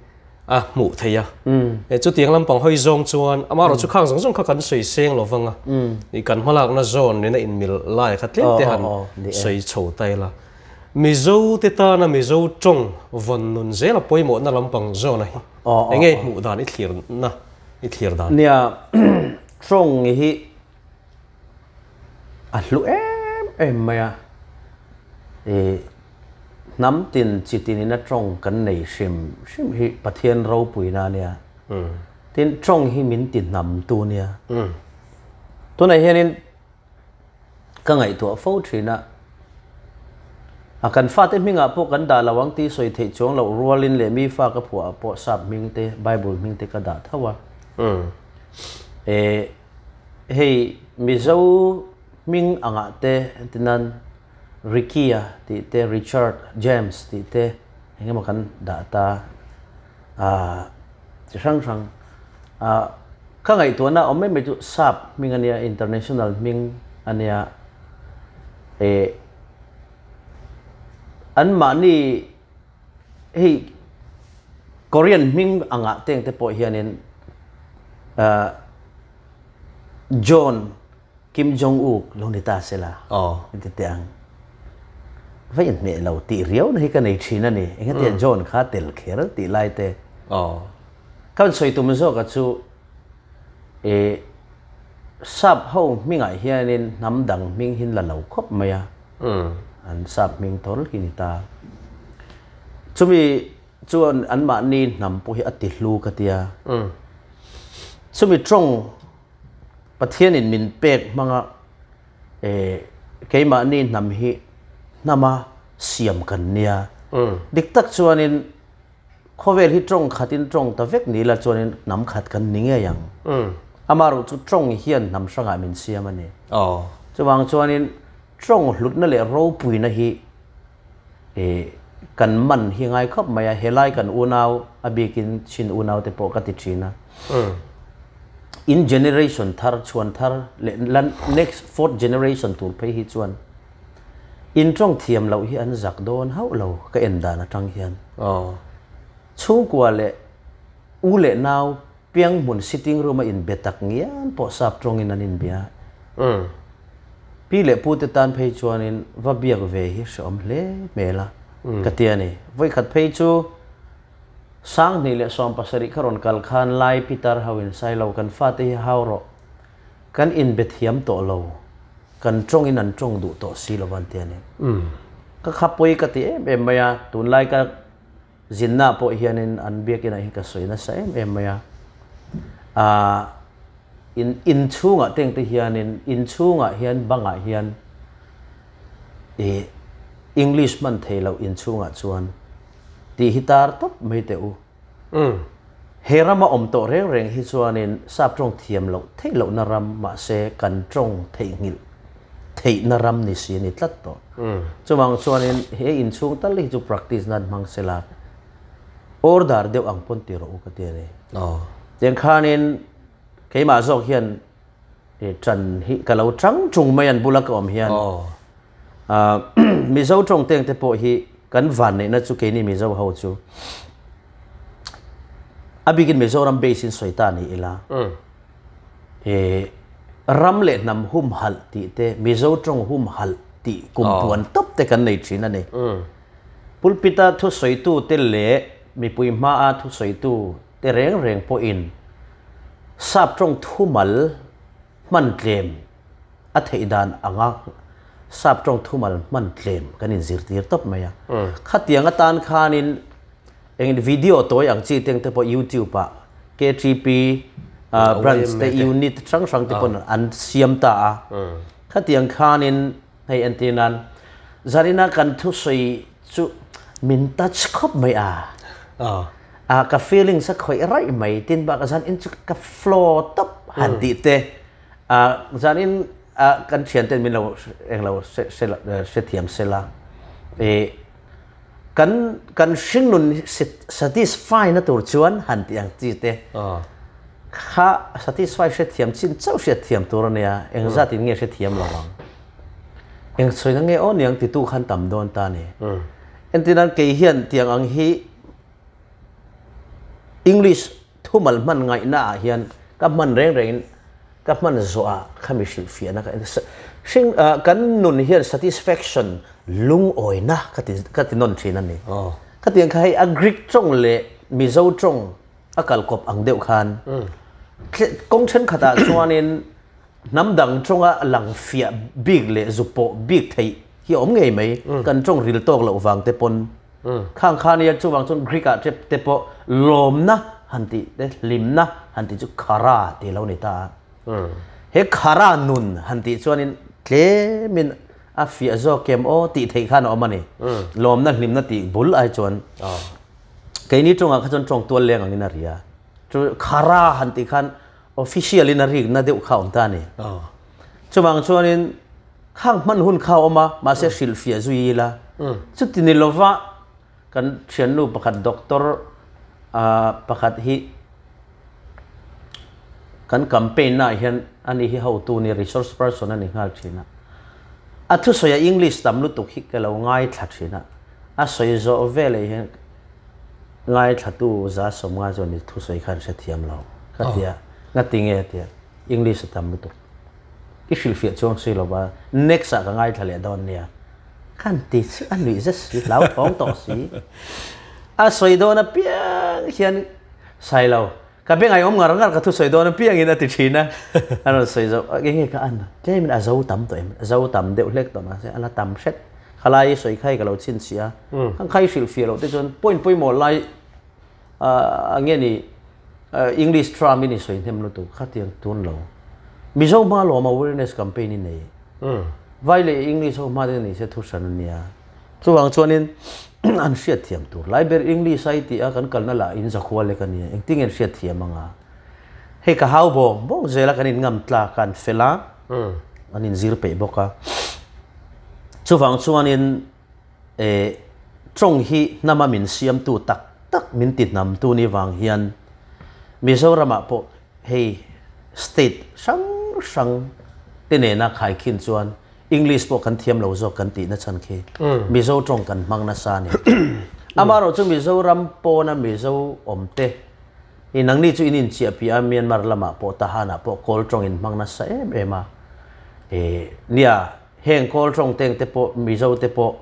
a hmuh theih a. E chutiang lampang hawi zawng chuan amaherawh chu khang zawng zawng kha kan sawi seng lo vang a. I kan hmalakna zawn nena inmil lai kha tlem te han sawi chho ta ila. Mizo te tana Mizo tawng vawn nun zel a pawimawhna lampang zawn a hi eng nge i hmuh dan i thlir na i thlir dan? Nia, tawng hi a hlu em em mai a. I Hnam tin chi tinin a tawng kan nei hrim hrim hi Pathian ropuina a nia. Tin, tawng hi min ti hnam tu a nia. Tunah hianin ka ngaihtuah fo thin a, a kan fate hmingah pawh kan dah lo ang tih sawi theih chuang loh rualin leh mi fa ka phuah ah pawh sap hming te, Bible hming te ka dah tho a. E, hei Mizo hming angah te tinan Ricky-a tih te, Richard, James tih te eng emaw kan dah ta a, chi hrang hrang. A, ka ngaihtuahna awm mai mai chu sap hming a nia, international hming a nia, e, An mahni hei Korean hming angah teng te pawh hianin John Kim Jong Uk lo ni ta sela inti teh ang. Va inhmeh lo tih riau na hi ka nei thin a ni. Engati John kha tel kher tih lai te. Ka rawn sawi tum zawk a chu e sap ho hmingah hianin hnam dang hming hin la lo khawp mai a. An sap hming tawlh hi ni ta. Chumi chuan anmahni hnam pawh hi a ti hlu ka tia. Chumi tawng Pathianin min pek hmanga e keimahni hnam hi hnama siam kan nia. Dik tak chuanin Khawvel hi tawng khatin tawng ta vek ni la chuanin hnam khat kan ni ngei ang. Amaherawh chu tawng hian hnam hrangah min siam a ni. Chuvang chuanin tawng hlutna leh ropuina hi kan man hi ngai khawp mai a, helai kan unau a bikin Chin unau te pawh ka ti thin a. In generation thar, chhuan thar leh next fourth generation tur phei hi chuan In tawng thiam loh hi an zak dawn hauh lo ka en dan atang hian. Chhungkua leh u leh nau piang hmun sitting room a inbe tak ngian pawh sap tawngin an inbia. Pi leh pu te tan phei chuanin va biak ve hi hreawm hle hmel a ka ti a ni. Vawikhat phei chu 2017 kha rawn kal khan Lai Pitar ho in Sailo kan fate hi hau rawh Kan inbe thiam tawh lo, kan tawngin an tawng duh tawh si lo an ti a ni. Ka kha pawi ka ti em em mai a, tunlai ka zinna pawh hianin an biakinah hian ka sawi nasa em em mai a. Aaa in inchhungah teng te hianin inchhungah hian bangah hian ih English hman thei loh inchhungah chuan tih hi tar tawp mai teh u. He rama awm tawh reng reng hi chuanin sap tawng thiam loh theih lohna ram mahse kan tawng theihnghilh theihna ram ni si a ni tlat tawh. Chuvang chuanin he inchhung tal hi chu practice nan hmang sela order deuh ang pawn ti rawh u ka ti a ni. Tiang khanin keimah zawk hian ṭan hi ka lo ṭang ṭung mai an bula ka awm hian Mizo ṭawng teng te pawh hi kan vanneihna chu keini Mizo ho chu a bikin Mizoram base in sawi ta ni ila ram leh hnam humhalh tih te Mizo ṭawng humhalh tih kum puan tawp te kan nei ṭhin a ni. Pulpita thusawitu te leh mipui hmaa thusawitu te reng reng pawhin sap tawng thumal hman tlem a theih dan anga sap tawng thumal hman tlem kan inzirtir tawp mai a. Khatiang atan khanin engin video tawi ang chi teng te pawh YouTube ah KTP branch te unit hrang hrang te pawn an siam ta a. Khatiang khanin hei entir nan Zarina kan thusawi chu min touch khawp mai a. A ka feelings a khawih raih mai tin bak zan in chu ka flow tawp han tih te a zan in a kan thian ten min lo eng lo hre thiam sela e kan kan hringnun satisfy na tur chuan han tih ang chi te kha satisfy hre thiam chin chauh hriat thiam tur ania engzat in nge hre thiam lo ang eng sawi na nge aw niang titu khan tam dawn ta ni entirnan kei hian tiang ang hi English thumal hman ngaihna ah hian ka hman reng reng in ka hman zawh ah khami hrilhfiahna ka hring kan nun hian satisfaction lungawina ka ti ka ti nawn thin a ni. Khatiang kha hei a Greek tawng leh Mizo tawng a kalkawp ang deuh khan kawng thenkhat ah chuanin hnam dang tawnga lang fiah bik leh zu pawh bik theih hi a awm ngei mai. Kan tawng ril tawk loh vang te pawn Khang kha nia chuvang chuan Greek ah te te pawh lawmna han tih te hlimna han tih chu khara tih lo ni ta a. He khara nun han tih chuanin tlemin a fiah zawk kem aw tih theih khan a awm a ni. Lawmna hlimna tih bul ai chuan keini tawngah kha chuan tawng tual leng angin a ri a. Chu khara han tih khan official in a rikna deuh kha a awm ta a ni. Chuvang chuanin khang hman hun kha a awm a, mahse hrilhfiah zui ila. Chuti ni lova kan thiannu pakhat doctor pakhat hi kan campaign naah hian ani hi hotu ni resource person a ni nghal thin a. A thusawi a English tam lutuk hi ka lo ngaithla thin a. A sawi zawh veleh hian ngaithlatu 150 chuan i thusawi kha an hrethiam lo ka ti a, ngati nge a ti a, English a tam lutuk. I hrilhfiah chuang si lo va, next ah ka ngaithla leh dawn nia. Khan ti chu a nuih zet si, hlauthawng tawh si. A sawi dawn apiang hian Sailo, ka be ngaihawm ngar ngar ka thusawi dawn apiangin a ti thin a. A rawn sawi zo, eng nge ka an a, tlemin a zo tam tawh em, a zo tam deuh hlek tawh mahse a la tam hret. Khalai i sawi kha i ka lo chhinchhiah a, khan kha i hrilhfiah loh te chuan point pawimawh lai a nge ni English term in i sawi hnem lutuk khatiang tun lo. Mizo hma lawm awareness campaign i nei. Vai leh English ho hma te ni se thu hran a nia. Chuvang chuanin an hriat thiam tur. Lai ber English a i tih a kan kalna lah in zakhua lek a nia. Engtin nge an hriat thiam anga? Hei ka hau bawng bawng zel a kan in ngam tlak a an fel a an in zir peih bawk a. Chuvang chuanin eh tawng hi hnama min siamtu tak tak min ti hnamtu ni vang hian Mizoramah pawh hei state hrang hrang te nena khaikhin chuan English pawh kan thiam lo zawk kan tihna chhan khi Mizo tawng kan hmang nasa a ni. Amaherawh chu Mizoram pawna Mizo awm te i nangni chu in inchiah piah a Myanmar lamah pawh Tahanah pawh Kawl tawng in hmang nasa em em a. Eh nia heng Kawl tawng teng te pawh Mizo te pawh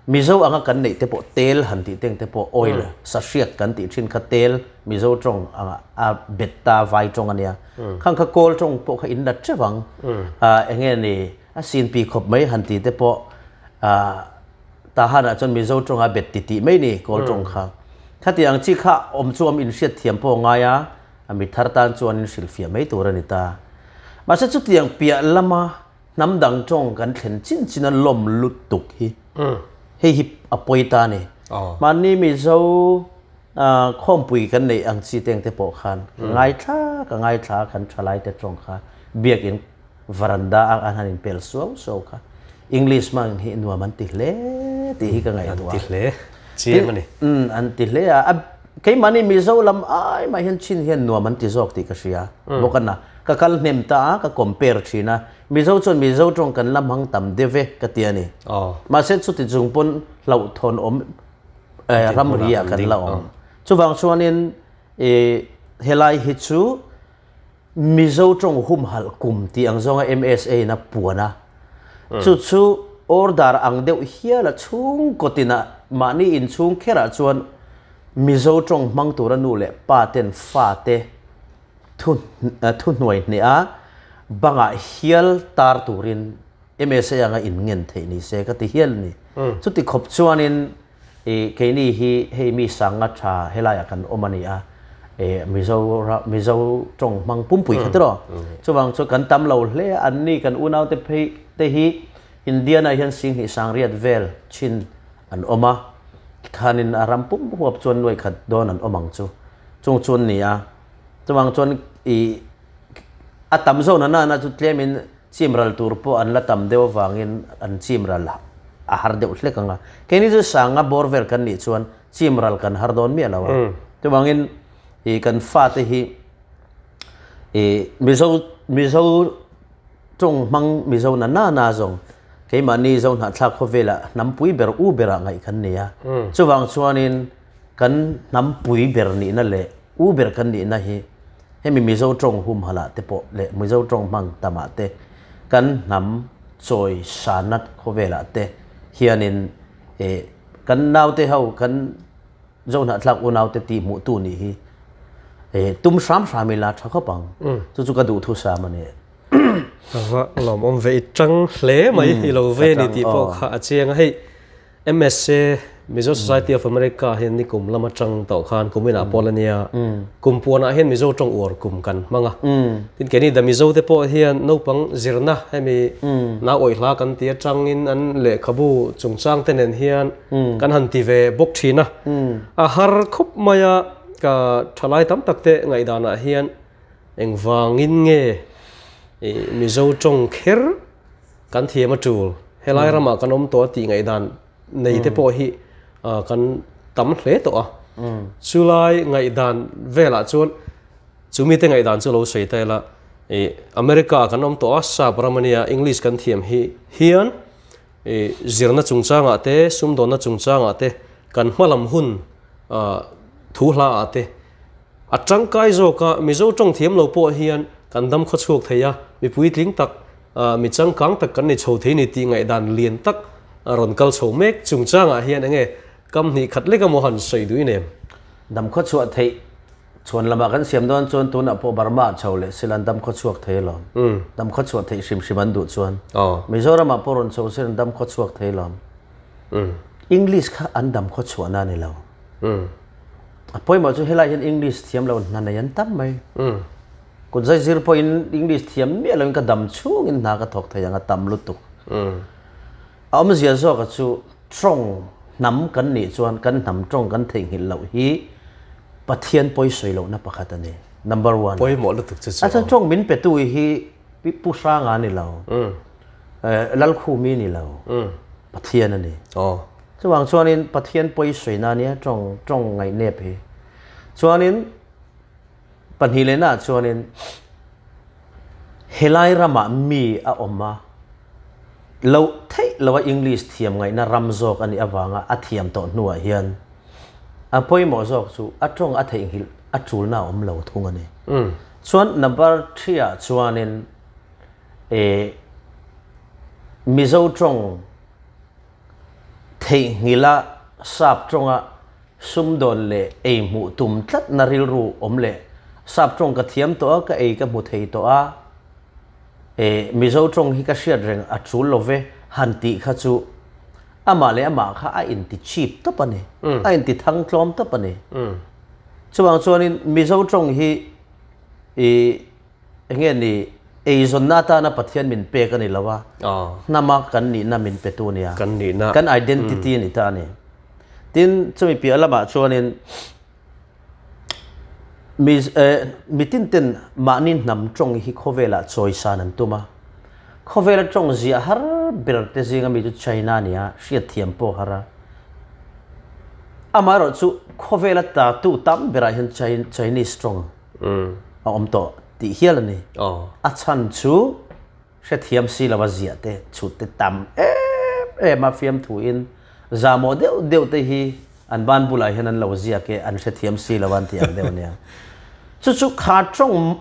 Mizo anga kan neih te pawh tel han tih teng te pawh oil sahriak kan tih thin kha tel Mizo tawng anga a bet ta vai tawng a nia. Khang kha Kawl tawng pawh kha in la teuh ang. Eng nge ni a sin pi khawp mai han tih te pawh Tahan ah chuan Mizo tawng a bet ti tih mai ni Kawl tawng kha. Khati ang chi kha awm chu awm inhriat thiam pawh a ngai a, a mi thar tan chuan in hrilhfiah mai tur a ni ta. Mahse chutiang piah lama Hnam dang tawng kan thlen chin chin a lawm lutuk hi hei hi a pawi ta a ni. Mahni Mizo khawmpui kan neih ang chi teng te pawh khan ka ngaithla ka ngaithla kan thalai te tawng kha biakin varanda a an han inpel suau suau kha English hmang hi nuam an ti hle tih hi ka ngaihtuah. An ti hle chiang a ni. An ti hle a. Keimahni Mizo lam ai mah hian chin hian nuam an ti zawk tih ka hria. Bawk a na. Ka kal hnem ta a, ka compare thin a. Mizo chuan Mizo tawng kan la hmang tam deuh e ka ti a ni. Mahse chuti chung pawn hlauhthawn awm ramri ah kan la awm. Chuvang chuanin helai hi chu Mizo tawng humhalh kum tih ang zawnga MSA in a puan a. Chu chu order ang deuh hial a chhungkaw tinah mahni inchhung kherah chuan Mizo tawng hmang tura nu leh pa ten fate thu thuhnuai hneh a bangah hial tar turin MSA anga in ngen theih ni se ka ti hial a ni. Chuti khawp chuanin i keini hi hei mi sanga tha helaiah kan awm a ni a, i Mizo Mizo tawng hmang pumpui kha tiraw. Chuvang chu kan tam lo hle a, anni kan unaute phei te hi Indiana hian Singhnih Sangriat vel chin an awm a, tikhanin a ram pum huap chuan nuai khat dawn an awm ang chu. Chung chu an ni a, chuvang chuan i a tam zawhna nana chu tlemin chimral tur pawh an la tam deuh avangin an chimral a har deuh hlek ang a. Keini chu sanga bawr vel kan nih chuan chimral kan har dawn miah lo a. Chuvangin i kan fate hi i Mizo Mizo tawng hmang Mizo na nana zawng keimahni Zohnahthlak khawvelah hnampui ber u berah ngaih kan ni a. Chuvang chuanin Kan hnam pui ber nihna leh u ber kan nihna hi hemi Mizo tawng humhalh te pawh leh Mizo tawng hmang tamah te kan hnam chawi sanna khawvelah te hianin eh kan naute ho kan Zohnahthlak unaute tih hmuhtu nih hi eh tum hram hram ila tha khawp ang. Chu chu ka duhthusam a ni. Ava lawmawm ve i tang hle mai i lo ve ni tih pawh kha a chiang a hei. MSA, Mizo Society of America hian nikum lam atang tawh khan kum inah pawh la nia. Kum puanah hian Mizo tawng uar kum kan hmang a. Tin keini The Mizo te pawh hian naupang zirna hemi nau awih hla kan ti atangin an lehkhabu chungchang te nen hian kan han ti ve bawk thin a. A har khawp mai a, ka thalai tam tak te ngaihdanah hian engvangin nge Mizo tawng kher Kan thiam a tul. Helai ramah kan awm tawh a tih ngaihdan nei te pawh hi kan tam hle tawh a. Chulai ngaihdan velah chuan chu mite ngaihdan chu lo sawi ta ila America ah kan awm tawh a, sap ram a nia, English kan thiam hi hian. Zirna chungchangah te, sumdawnna chungchangah te, kan hmalam hun thu hla ah te a tangkai zawk a, Mizo tawng thiam lo pawh hian kan dam khaw chhuak thei a, mi puitling tak, mi changkang tak kan ni chho thei ni tih ngaihdan lian tak a rawn kal chho mek chungchangah hian enge kam hnih khat lek emaw han sawi duh i nem? Dam khaw chhuah theih Chhuan lamah kan siam dawn chuan tunah pawh Burma ah chho leh sila an dam khaw chhuak thei alawm. Dam khaw chhuah theih hrim hrim an duh chuan. Mizoramah pawh rawn chho sila an dam khaw chhuak thei alawm. English kha an dam khaw chhuahna a ni lo. A pawimawh chu helai hian English thiam lo hna nei an tam mai. Kut zai zir pawhin English thiam miah loin ka dam chhungin hna ka thawk thei ang a tam lutuk. A awmzia zawka chu tawng hnam kan nih chuan kan hnam tawng kan theihnghilh loh hi Pathian pawi sawi lohna pakhat a ni. Number one. Pawimawh lutuk chu chu. A chuan tawng min petu hi Pu Hranga a ni lo. Lalkhumi ni lo. Pathian a ni. Chuvang chuanin Pathian pawi sawina a nia tawng tawng ngaihnep hi. Chuanin pahnih lehnaah chuanin Helai ramah mi a awm a, loh theih loha English thiam ngaihna ram zawk a nih avanga a thiam tawh hnuah hian a pawimawh zawk chu a tawng a theihnghilh a tulna a awm lo thung a ni. Chuan number threeah chuanin eh Mizo tawng theihnghilha sap tawnga Sumdawn leh ei hmuh tum tlatna rilru awm leh sap tawng ka thiam tawh a, ka ei ka hmu thei tawh a, e Mizo tawng hi ka hriat reng a tul lo ve han tih kha chu amah leh amah kha a inti cheap tawp a ni, a inti thang tlawm tawp a ni. Chuvang chuanin Mizo tawng hi i Enge ni, eizawnna atana Pathian min pek a ni lo a, hnama kan nihna min petu a nia. Kan nihna. Kan identity a ni ta a ni. Tin, chumi piah lamah chuanin mi mitin ten mahni hnam tawng hi khawvelah chawisan an tum a. Khawvela tawng ziah har ber te zinga mi chu China a ni a, hriatthiam pawh har a. Amaherawhchu khawvela tatu tam berah hian Chinese tawng a awm tawh tih hial a ni. A chhan chu hrethiam si lova ziah te chhut te tam em em a fiamthu in zamawh deuh deuh te hi an ban bulah hian an lo ziak e an hrethiam si lo an tih ang deuh ania. Chu chu kha tawng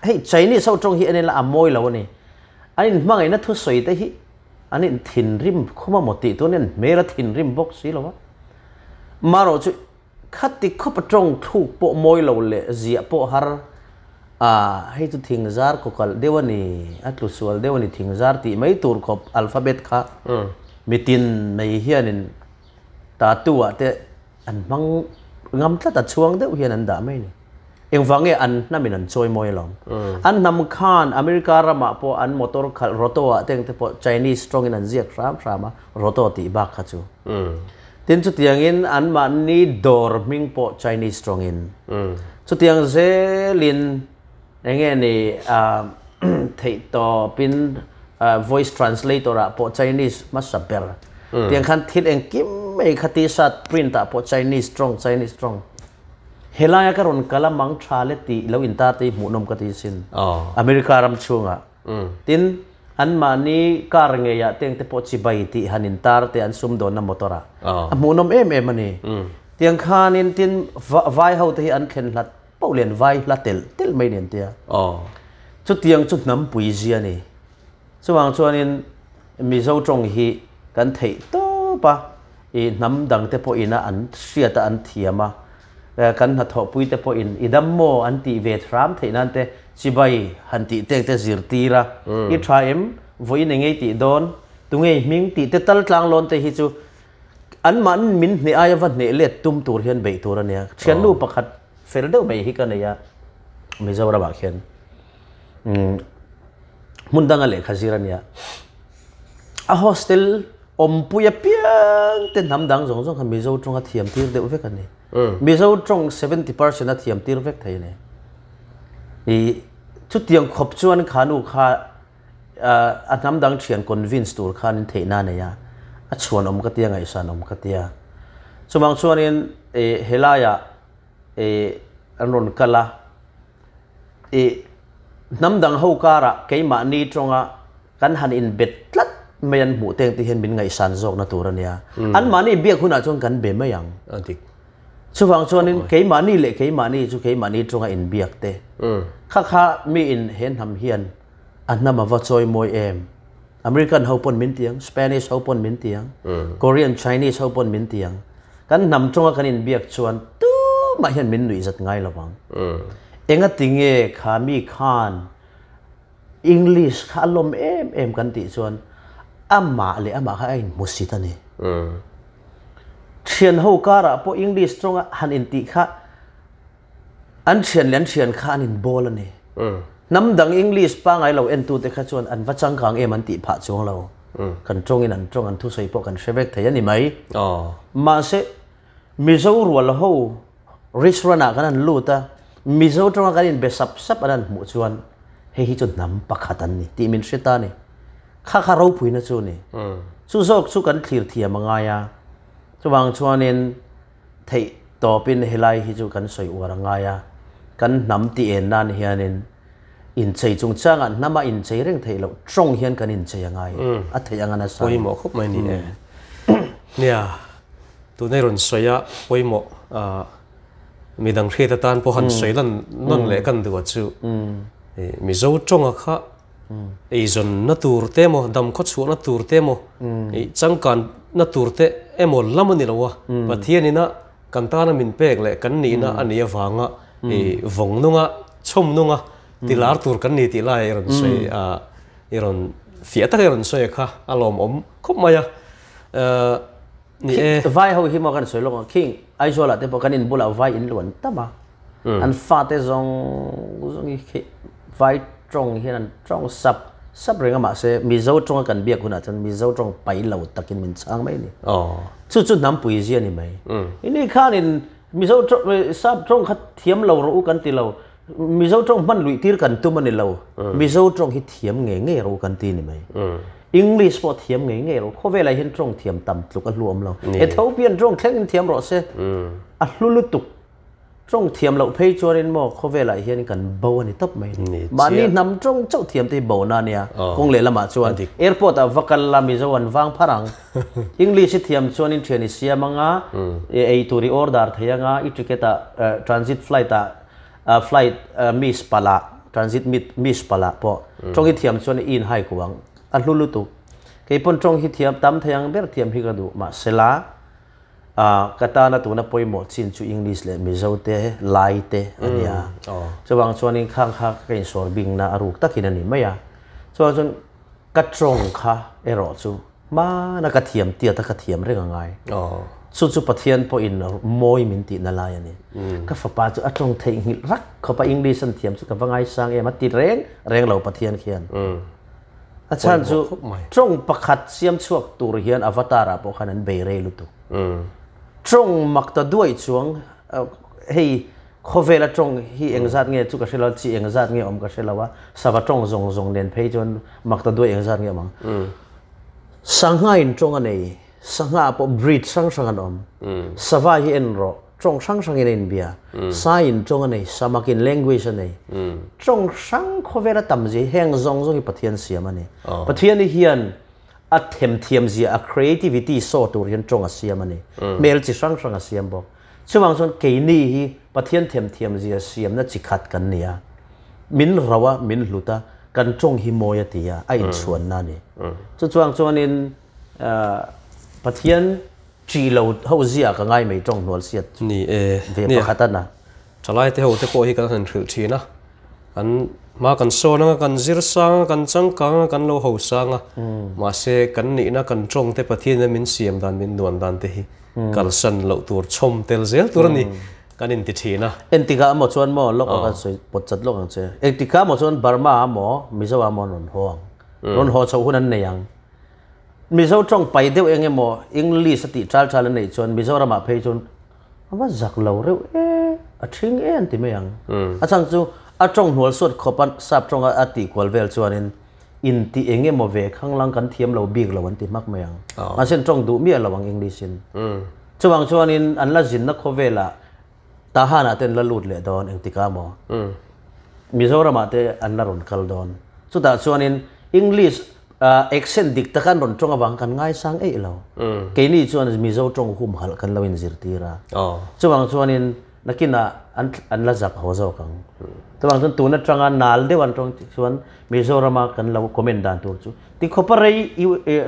hei Chinese ho tawng hi en ila a mawi lo a ni. An inhmangaihna thusawi te hi an inthinrim khum a maw tih tuan hian hmel a thinrim bawk si lo a. Marawh chu Khati khawp a tawng thluk pawh mawi lo leh ziah pawh har a, hei chu thingzar kaw kalh deuh a ni, a tlu sual deuh a ni thingzar tih mai tur khawp alphabet kha mitin mai hianin tattoo ah te an hmang ngam tlat a, chhuang deuh hian an dah mai a ni. Engvang nge an hnamin an chawi mawi alawm. An hnam khan America ramah pawh an motor khalh roto ah te engte pawh Chinese tawngin an ziak hram hram a, roto tih bak kha chu. Tin chutiangin anmahni dawr hming pawh Chinese tawngin. Chutiang zelin enge ni theihtawpin voice translator ah pawh Chinese hmasa ber. Tiang khan thil engkim mai kha t-shirt print ah pawh Chinese tawng Chinese tawng. Helaia ka rawn kal a mang tha le tih lo intar te hi hmuhnawm ka ti sin. America ram chhungah. Tin, anmahni car ngeiah teng te pawh chibai tih han intar te an sumdawnna motor ah a hmuhnawm em em a ni. Tiang khanin tin vai ho te hi an thlen hlat poh lian vai hla telh telh mai nen tia. Chutiang chu hnampui zia a ni. Chuvang chuanin Mizo tawng hi kan theih tawp a, i hnam dang te pawhin a an hriat a an thiam a, kan hnathawhpui te pawhin i dam maw an tih ve hram theih nan te chibai han tih tek te zirtir a, i tha em, vawiin eng ngei tih dawn, tungei hming tih te tal tlang lawn te hi chu anmahni min hneh aia va hneh let tum tur hian beih tur a nia. Thiannu pakhat fel deuh mai hi ka nei a Mizoramah khian. Hmun danga lehkha zir a nia. A hostel awmpui apiang te hnam dang zawng zawng kha Mizo tawng a thiam tir deuh vek a ni. Mizo tawng 70% a thiam tir vek thei a ni. I chutiang khawp chuan kha nu kha a hnam dang thian convince tur khanin theihna a nei a, a chhuan awm ka tia ngaihsan awm ka tia. Chuvang chuanin helaiah an rawn kal a. I hnam dang ho karah keimahni tawnga kan han inbet tlat mai an hmuh teng te hian min ngaihsan zawkna tur a nia. Anmahni biak hunah chuan kan be mai ang. A dik. Chuvang chuanin keimahni leh keimahni chu keimahni chunga inbiak te kha kha mi in he hnam hian a hnam a va chawi mawi em. American ho pawn min ti ang, Spanish ho pawn min ti ang, Korean, Chinese ho pawn min ti ang. Kan hnam chunga kan inbiak chuan tumah hian min nuihzat ngai lo vang. Engati nge kha mi khan English kha a lawm em em kan tih chuan amah leh amah kha a inhmusit a ni. Thian ho karah pawh English tawnga han intih kha an thian leh an thian kha an inbawl a ni. Hnam dang English pangai lo entute kha chuan an va changkang em an tih phah chuang lo. Kan tawngin an tawng an thusawi pawh kan hre vek thei a ni mai. Mahse Mizo rual ho Restaurant ah kan han lut a, Mizo tawng a kan inbe sap sap an han hmuh chuan hei hi chu hnam pakhat an ni tih min hre ta a ni. Kha kha ropuina chu a ni. Chu zawk chu kan thlir thiam a ngai a, chuvang chuanin theih tawpin helai hi chu kan sawi uar a ngai a, kan hnam tih en nan hianin inchei chungchangah hnama inchei reng theih loh tawng hian kan inchei a ngai a theih anga nasa. Pawimawh khawp mai ni e. Nia. Tuna i rawn sawi a pawimawh midang hriat atan pawh han sawi lan nawn leh kan duh a chu Mizo tawnga kha eizawnna tur te emaw dam khaw chhuahna tur te emaw changkanna tur te emaw lam a ni lo a, Pathian ina kan tana min pek leh kan nihna a nih avanga vawng nunga chhawm nunga tilar tur kan ni tih lai i rawn sawi a i rawn fiah taka i rawn sawi a kha a lawmawm khawp mai a. Ni e. Vai ho hi maw kan sawi lawk ang khing Aizawl ah te pawh kan in bulah vai in luan tam a an fate zawng zawng hi khi vai tawng hian an tawng sap sap reng a mahse Mizo tawnga kan biak hunah chuan Mizo tawng pai lo takin min chhang mai a ni. Chu chu hnam pui zia a ni mai. Ini khanin Mizo tawng sap tawng kha thiam lo rawh u kan ti lo Mizo tawng hman luih tir kan tum a ni lo. Mizo tawng hi thiam ngei ngei rawh u kan ti a ni mai. English pawh thiam ngei ngei rawh. Khawvelah hian tawng thiam tam tluk a hlu awm lo. Ethiopian tawng thleng in thiam rawh se. A hlu lutuk. Tawng thiam loh phei chuanin maw khawvelah hian kan bo a ni tawp mai. Mahni hnam tawng chauh thiam te hi bo na a nia. Kawng lehlamah chuan airport ah va kal la Mizo an vang phar ang. English i thiam chuanin thian i siam anga, ei tur i order thei anga, i ticket ah transit flight ah flight miss palh ah transit miss palh ah pawh tawng i thiam chuan i inhai kuh ang. A hlu lutuk. Kei pawn tawng hi thiam tam thei ang ber thiam hi ka duh. Mahsela ka tana tuna pawimawh chin chu English leh Mizo te, Lai te a nia. Chuvang chuanin khang kha ka insawr bingna a ruk takin a ni mai a. Chuvang chuan ka tawng kha erawh chu hmana ka thiam tiat a ka thiam reng a ngai. Chu chu Pathian pawhin mawi min tihna lai a ni. Ka fapa chu a tawng theihnghilh rak khawp a, English an thiam chu ka va ngaisang em a ti reng reng lo Pathian khian. A chhan chu tawng pakhat siam chhuak tur hian avatar ah pawh khan an bei rei lutuk. Tawng mak ta duai chuang hei khawvela tawng hi engzat nge chu ka hre lo a, chi engzat nge awm ka hre lo a, sava tawng zawng zawng nen phei chuan mak ta duai engzat nge awm ang. Sangha in tawng a nei, sangha pawh breed hrang hrang an awm. Sava hi en rawh, tawng hrang hrangin a inbia. Sai in tawng a nei, samak in language a nei. Tawng hrang khawvela tam zia hi heng zawng zawng hi Pathian siam a ni. Pathian hi hian a themthiam zia, a creativity saw tur hian tawng a siam a ni. Hmel chi hrang hrang a siam bawk. Chuvang chuan keini hi Pathian themthiam zia siamna chi khat kan ni a. Min rauh a, min hlut a, kan tawng hi mawi a ti a, a inchhuanna a ni. Chu chuang chuanin Pathian ṭih lo ho zia ka ngai mai tawng hnual siat chu ve pakhat a na. Ṭhalai te ho te pawh hi kan han hrilh ṭhin a, kan hma kan sawn anga, kan zir sang a, kan changkang a, kan lo ho sang a, mahse kan nihna kan tawng te Pathian in min siam dan min nuan dan te hi kalsan loh tur chhawm tel zel tur a ni kan inti ṭhin a. Engtikah emaw chuan maw lawk ang kan sawi pawt chat lawk ang che. Engtikah emaw chuan Burma ah maw Mizo ah maw an rawn haw ang. Rawn haw chhoh hun an nei ang. Mizo tawng pai deuh eng emaw English a tih chal chal a neih chuan Mizoramah phei chuan a va zak lo reuh e, a thing e an ti mai ang. A chhan chu a tawng hnual suat khawp a sap tawng a tih kual vel chuanin intih eng emaw ve khanglang kan thiam lo bik lo an ti hmak mai ang. Mahse an tawng duh miah lo ang English in. Chuvang chuanin an la zinna khawvelah Tahanah te an la lut leh dawn engtikah maw? Mizoramah te an la rawn kal dawn. Chutah chuanin English Accent dik tak an rawn tawng avang kan ngaisang eih lo. Keini chuan Mizo tawng humhalh kan lo inzirtir a. Chuvang chuanin nakinah an an la zak haw zawk ang. Chuvang chuan tun atanga nal deuh an tawng chuan Mizorama kan lo comment dan tur chu tikhawpa rei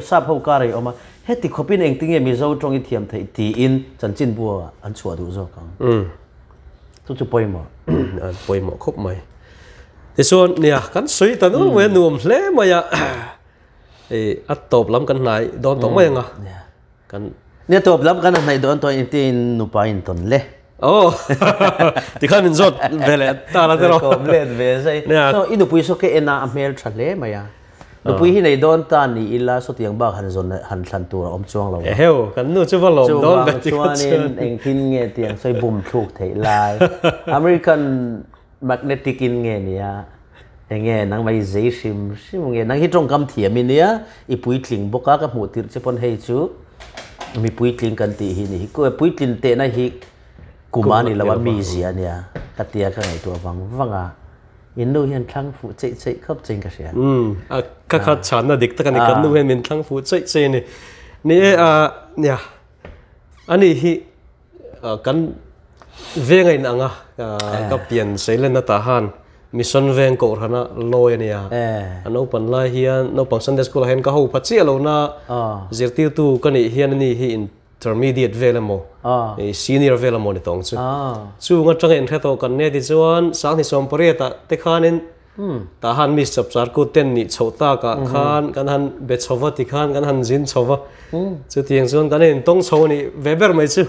sap ho kar ei awm a, heti khawpin engtinge Mizo tawng i thiam theih tiin chanchinbu ah an chhuah duh zawk ang. Chu chu pawimawh. An pawimawh khawp mai. Tichuan nia kan sawi ta nual mai a nuam hle mai a i a tawp lam kan hnai dawn tawh mai anga kan Nia tawp lam kan hnaih dawn tawh engtin nupa in tawn le. Oh tikhan min zawt ve leh ta la tiraw. Kawm let ve zai. So i nupui saw ke en a a hmel tha hle mai a. Nupui hi nei dawn ta ni ila sawtiang bak han zawn han thlan tur a awm chuang lo. Eheu, kan nu chu va lawm dawn ve tikhan chuan. Chuvang chuanin engtin nge tiang sawi bum thluk theih lai. American magnetic in nge nia enge nangmah hi zei hrim hrim nge nang hi tawngkam thiam i nia i puitling bawk a ka hmuh tirh che pawn hei chu mi puitling kan tih hi ni hi puitlin tehna hi kum a ni lo a mizia a nia ka tia ka ngaihtuah vang vang a. In nu hian thlang fuh cheih cheih khawp chein ka hria. Umm, a ka kha chhanna dik tak a ni, kan nu hian min thlang fuh cheih cheih a ni. Ni e, a nia, ani hi kan veng a inang a, ka pian Seilen atah han Mission Veng Kohhrana lawi a nia. A naupang lai hian, naupang Sunday School ah hian ka ho pha chiah lo na, zirtirtu ka nih hian ani hi in Intermediate vel emaw, senior vel emaw ni tawng chu. Chung atanga inhre tawh kan nia tichuan Sanghni Sawmpariatah te khanin tah han Miss Chapchar kut ten nih chhoh takah khan kan han be chho va tikhan kan han zin chho va. Chutiang chuan kan intawng chho a nih ve ber mai chu.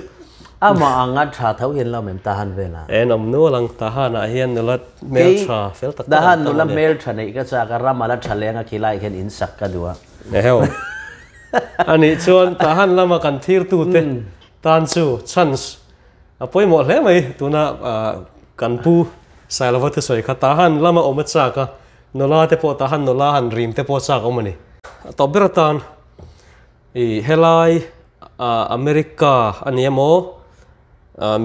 Amah anga tha tho hian lo mem Tahan velah. En awm nual ang Tahanah hian nula hmeltha fel tak tak an tam a nia. Tahan nula hmeltha neih ka chak a, ram ala tha leng a khilai hian in sak ka duh a. Eheu. A nih chuan Tahan lama kan thirtute tan chu chance a pawimawh hle mai. Tuna kan pu Sailova thusawi kha Tahan lama awm a chak a, nula te pawh Tahan nula han rim te pawh a chak awm a ni. A tawp ber atan i helai America a ni emaw,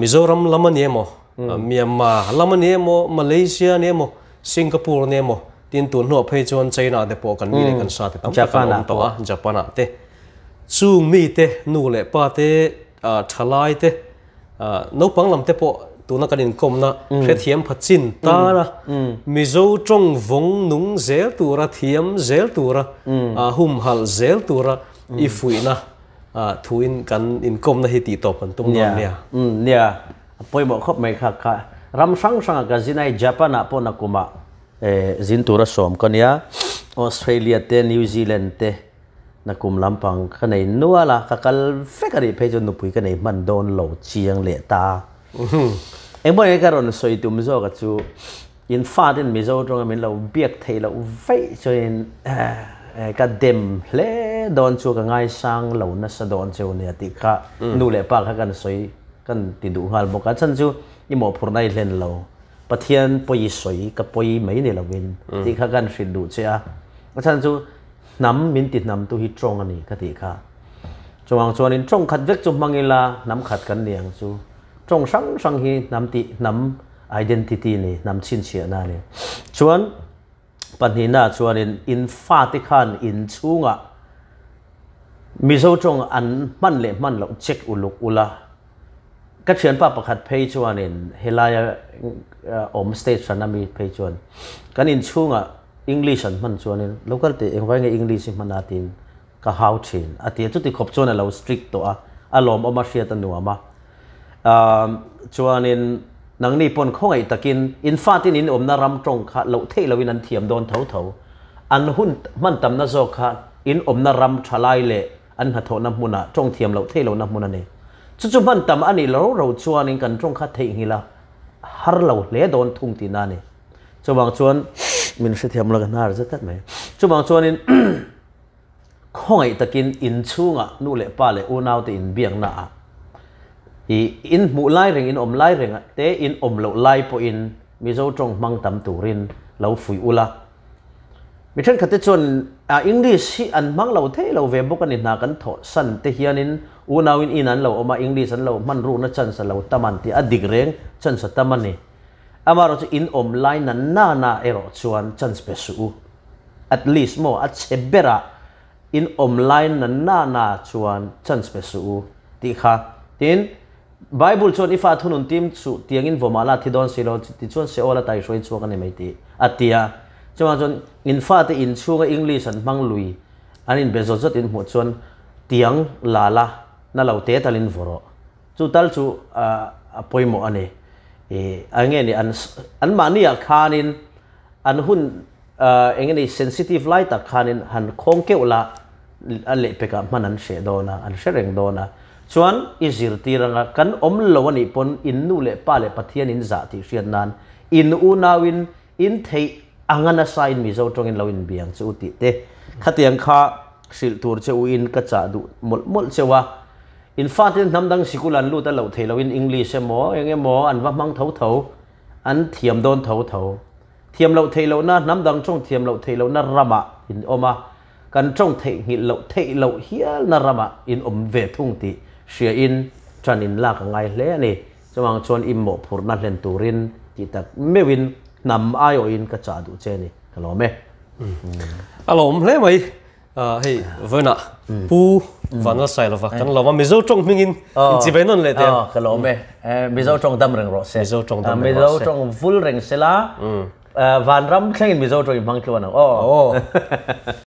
Mizoram lam a ni emaw, Myanmar lam a ni emaw, Malaysia a ni emaw, Singapore a ni emaw, tin tun hnuah phei chuan China te pawh kan mi leh kan sa te tam tak an awm tawh a, Japan ah te. Chung mi te, nu leh pa te, thalai te, naupang lam te pawh tuna kan inkawmna hrethiam pha chin tan a, Mizo tawng vawng nung zel tura, thiam zel tura, humhalh zel tura i fuihna Thuin kan inkawmna hi tih tawp kan tum dawn nia. Nia, a pawimawh khawp mai kha kha. Ram hrang hranga ka zin a hei Japan ah pawh nakumah zin tura sawm ka nia. Australia te New Zealand te nakum lampang ka nei nual a, ka kal vek a nih phei chuan nupui ka nei hman dawn lo chiang leh ta. Engpawh nge ka rawn sawi tum zawk a chu In fatin Mizo tawnga min lo biak theih loh vaih chuanin ka dem hle dawn chu ka ngaisang lo nasa dawn cheu nia tih kha nu leh pa kha kan sawi kan ti duh nghal bawk a. Chhan chu i mawhphurhna i hlen lo, Pathian pawi i sawi ka pawi mai ni lovin tih kha kan hrilh duh che a. A chhan chu hnam min ti hnam tu hi tawng a ni ka tih kha. Chuvang chuanin tawng khat vek chu hmang ila hnam khat kan ni ang chu. Tawng hrang hrang hi hnam tih hnam Identity ni, hnam chhinchhiahna a ni. Chuan pahnihna chuanin in fate khan in chhungah Mizo tawng an hman leh hman loh check uluk ula. Ka thianpa pakhat phei chuanin helaia awm state hran ami phei chuan kan in chhungah English an hman chuanin local te engvai nge English hi hman a tiin ka hau thin a ti a. Chuti khawp chuan a lo strict tawh a, a lawmawm a hriat a nuam a. Chuanin nangni pawn khawngaih takin in fatin in awmna ram tawng kha loh theih loin an thiam dawn tho tho. An hun hman tamna zawk kha in awmna ram thalai leh an hnathawhna hmunah tawng thiam loh theih lohna hmun a ni. Chu chu hman tam a nih lo ro chuanin kan tawng kha theihnghilh a har lo hle dawn thung tihna a ni. Chuvang chuan min hrethiam lo ka hnar zet tlat mai. Chuvang chuanin Khawngaih takin in chhungah nu leh pa leh unaute inbiakna ah i in hmuh lai reng, in awm lai reng te, in awm loh lai pawhin Mizo tawng hmang tam turin lo fuih ula. Mi thenkhat te chuan English hi an hmang lo thei lo ve bawk a ni hna kan thawh san te hianin unauin in an lo awm a, English an lo hman rukna chance a lo tam an tih a dik reng chance a tam a ni. Amaherawhchu in awm lai na nana erawh chuan chance pe suh u. At least maw a chhe berah in awm lai na na na chuan chance pe suh u tih kha. Tin, Bible chuan i fa thunun tim suh tiangin vawmah la thi dawn si lo ti chuan Seol a taihruai chhuak a ni mai tih a ti a. Chuvang chuan in fate inchhunga English an hmang lui an inbe zawt zawt in hmuh chuan tiang la la na lo te talin vaw rawh. Chu tal chu a pawimawh a ni. I a nge ni an anmahniah khanin an hun eng nge ni sensitive lai tak khanin han khawng keuh la a lehpekah hman an hreh dawn a, an hre reng dawn a. Chuan i zirtir anga kan awm lo a nih pawn in nu leh pa leh Pathian in zah tih hriat nan in unauin in theih anga nasa in Mizo tawngin lo inbi ang che u tih te khatiang kha hrilh tur che u in ka chah duh mawlh mawlh cheu a. In fate hnam dang sikul an lut a loh theih loin English emaw eng emaw an va hmang tho tho, an thiam dawn tho tho. Thiam loh theih lohna, hnam dang tawng thiam loh theih lohna ramah in awm a, kan tawng theihnghilh loh theih loh hialna ramah in awm ve thung tih hria in ṭan in lak a ngai hle a ni. Chuvang chuan i mawhphurhna hlen turin tih tak meuhin hnam aiawhin ka chah duh che a ni. Ka lawm e. A lawm hle mai. Hei vawiinah Pu Vanlalsailova kan lawm a, Mizo tawng hmingin inchivei nawn leh teh ang. Ka lawm e. Mizo tawng dam reng rawh se. Mizo tawng dam reng rawh se. Mizo tawng vul reng se la, Vanram thlengin Mizo tawng i hmang tluan ang aw.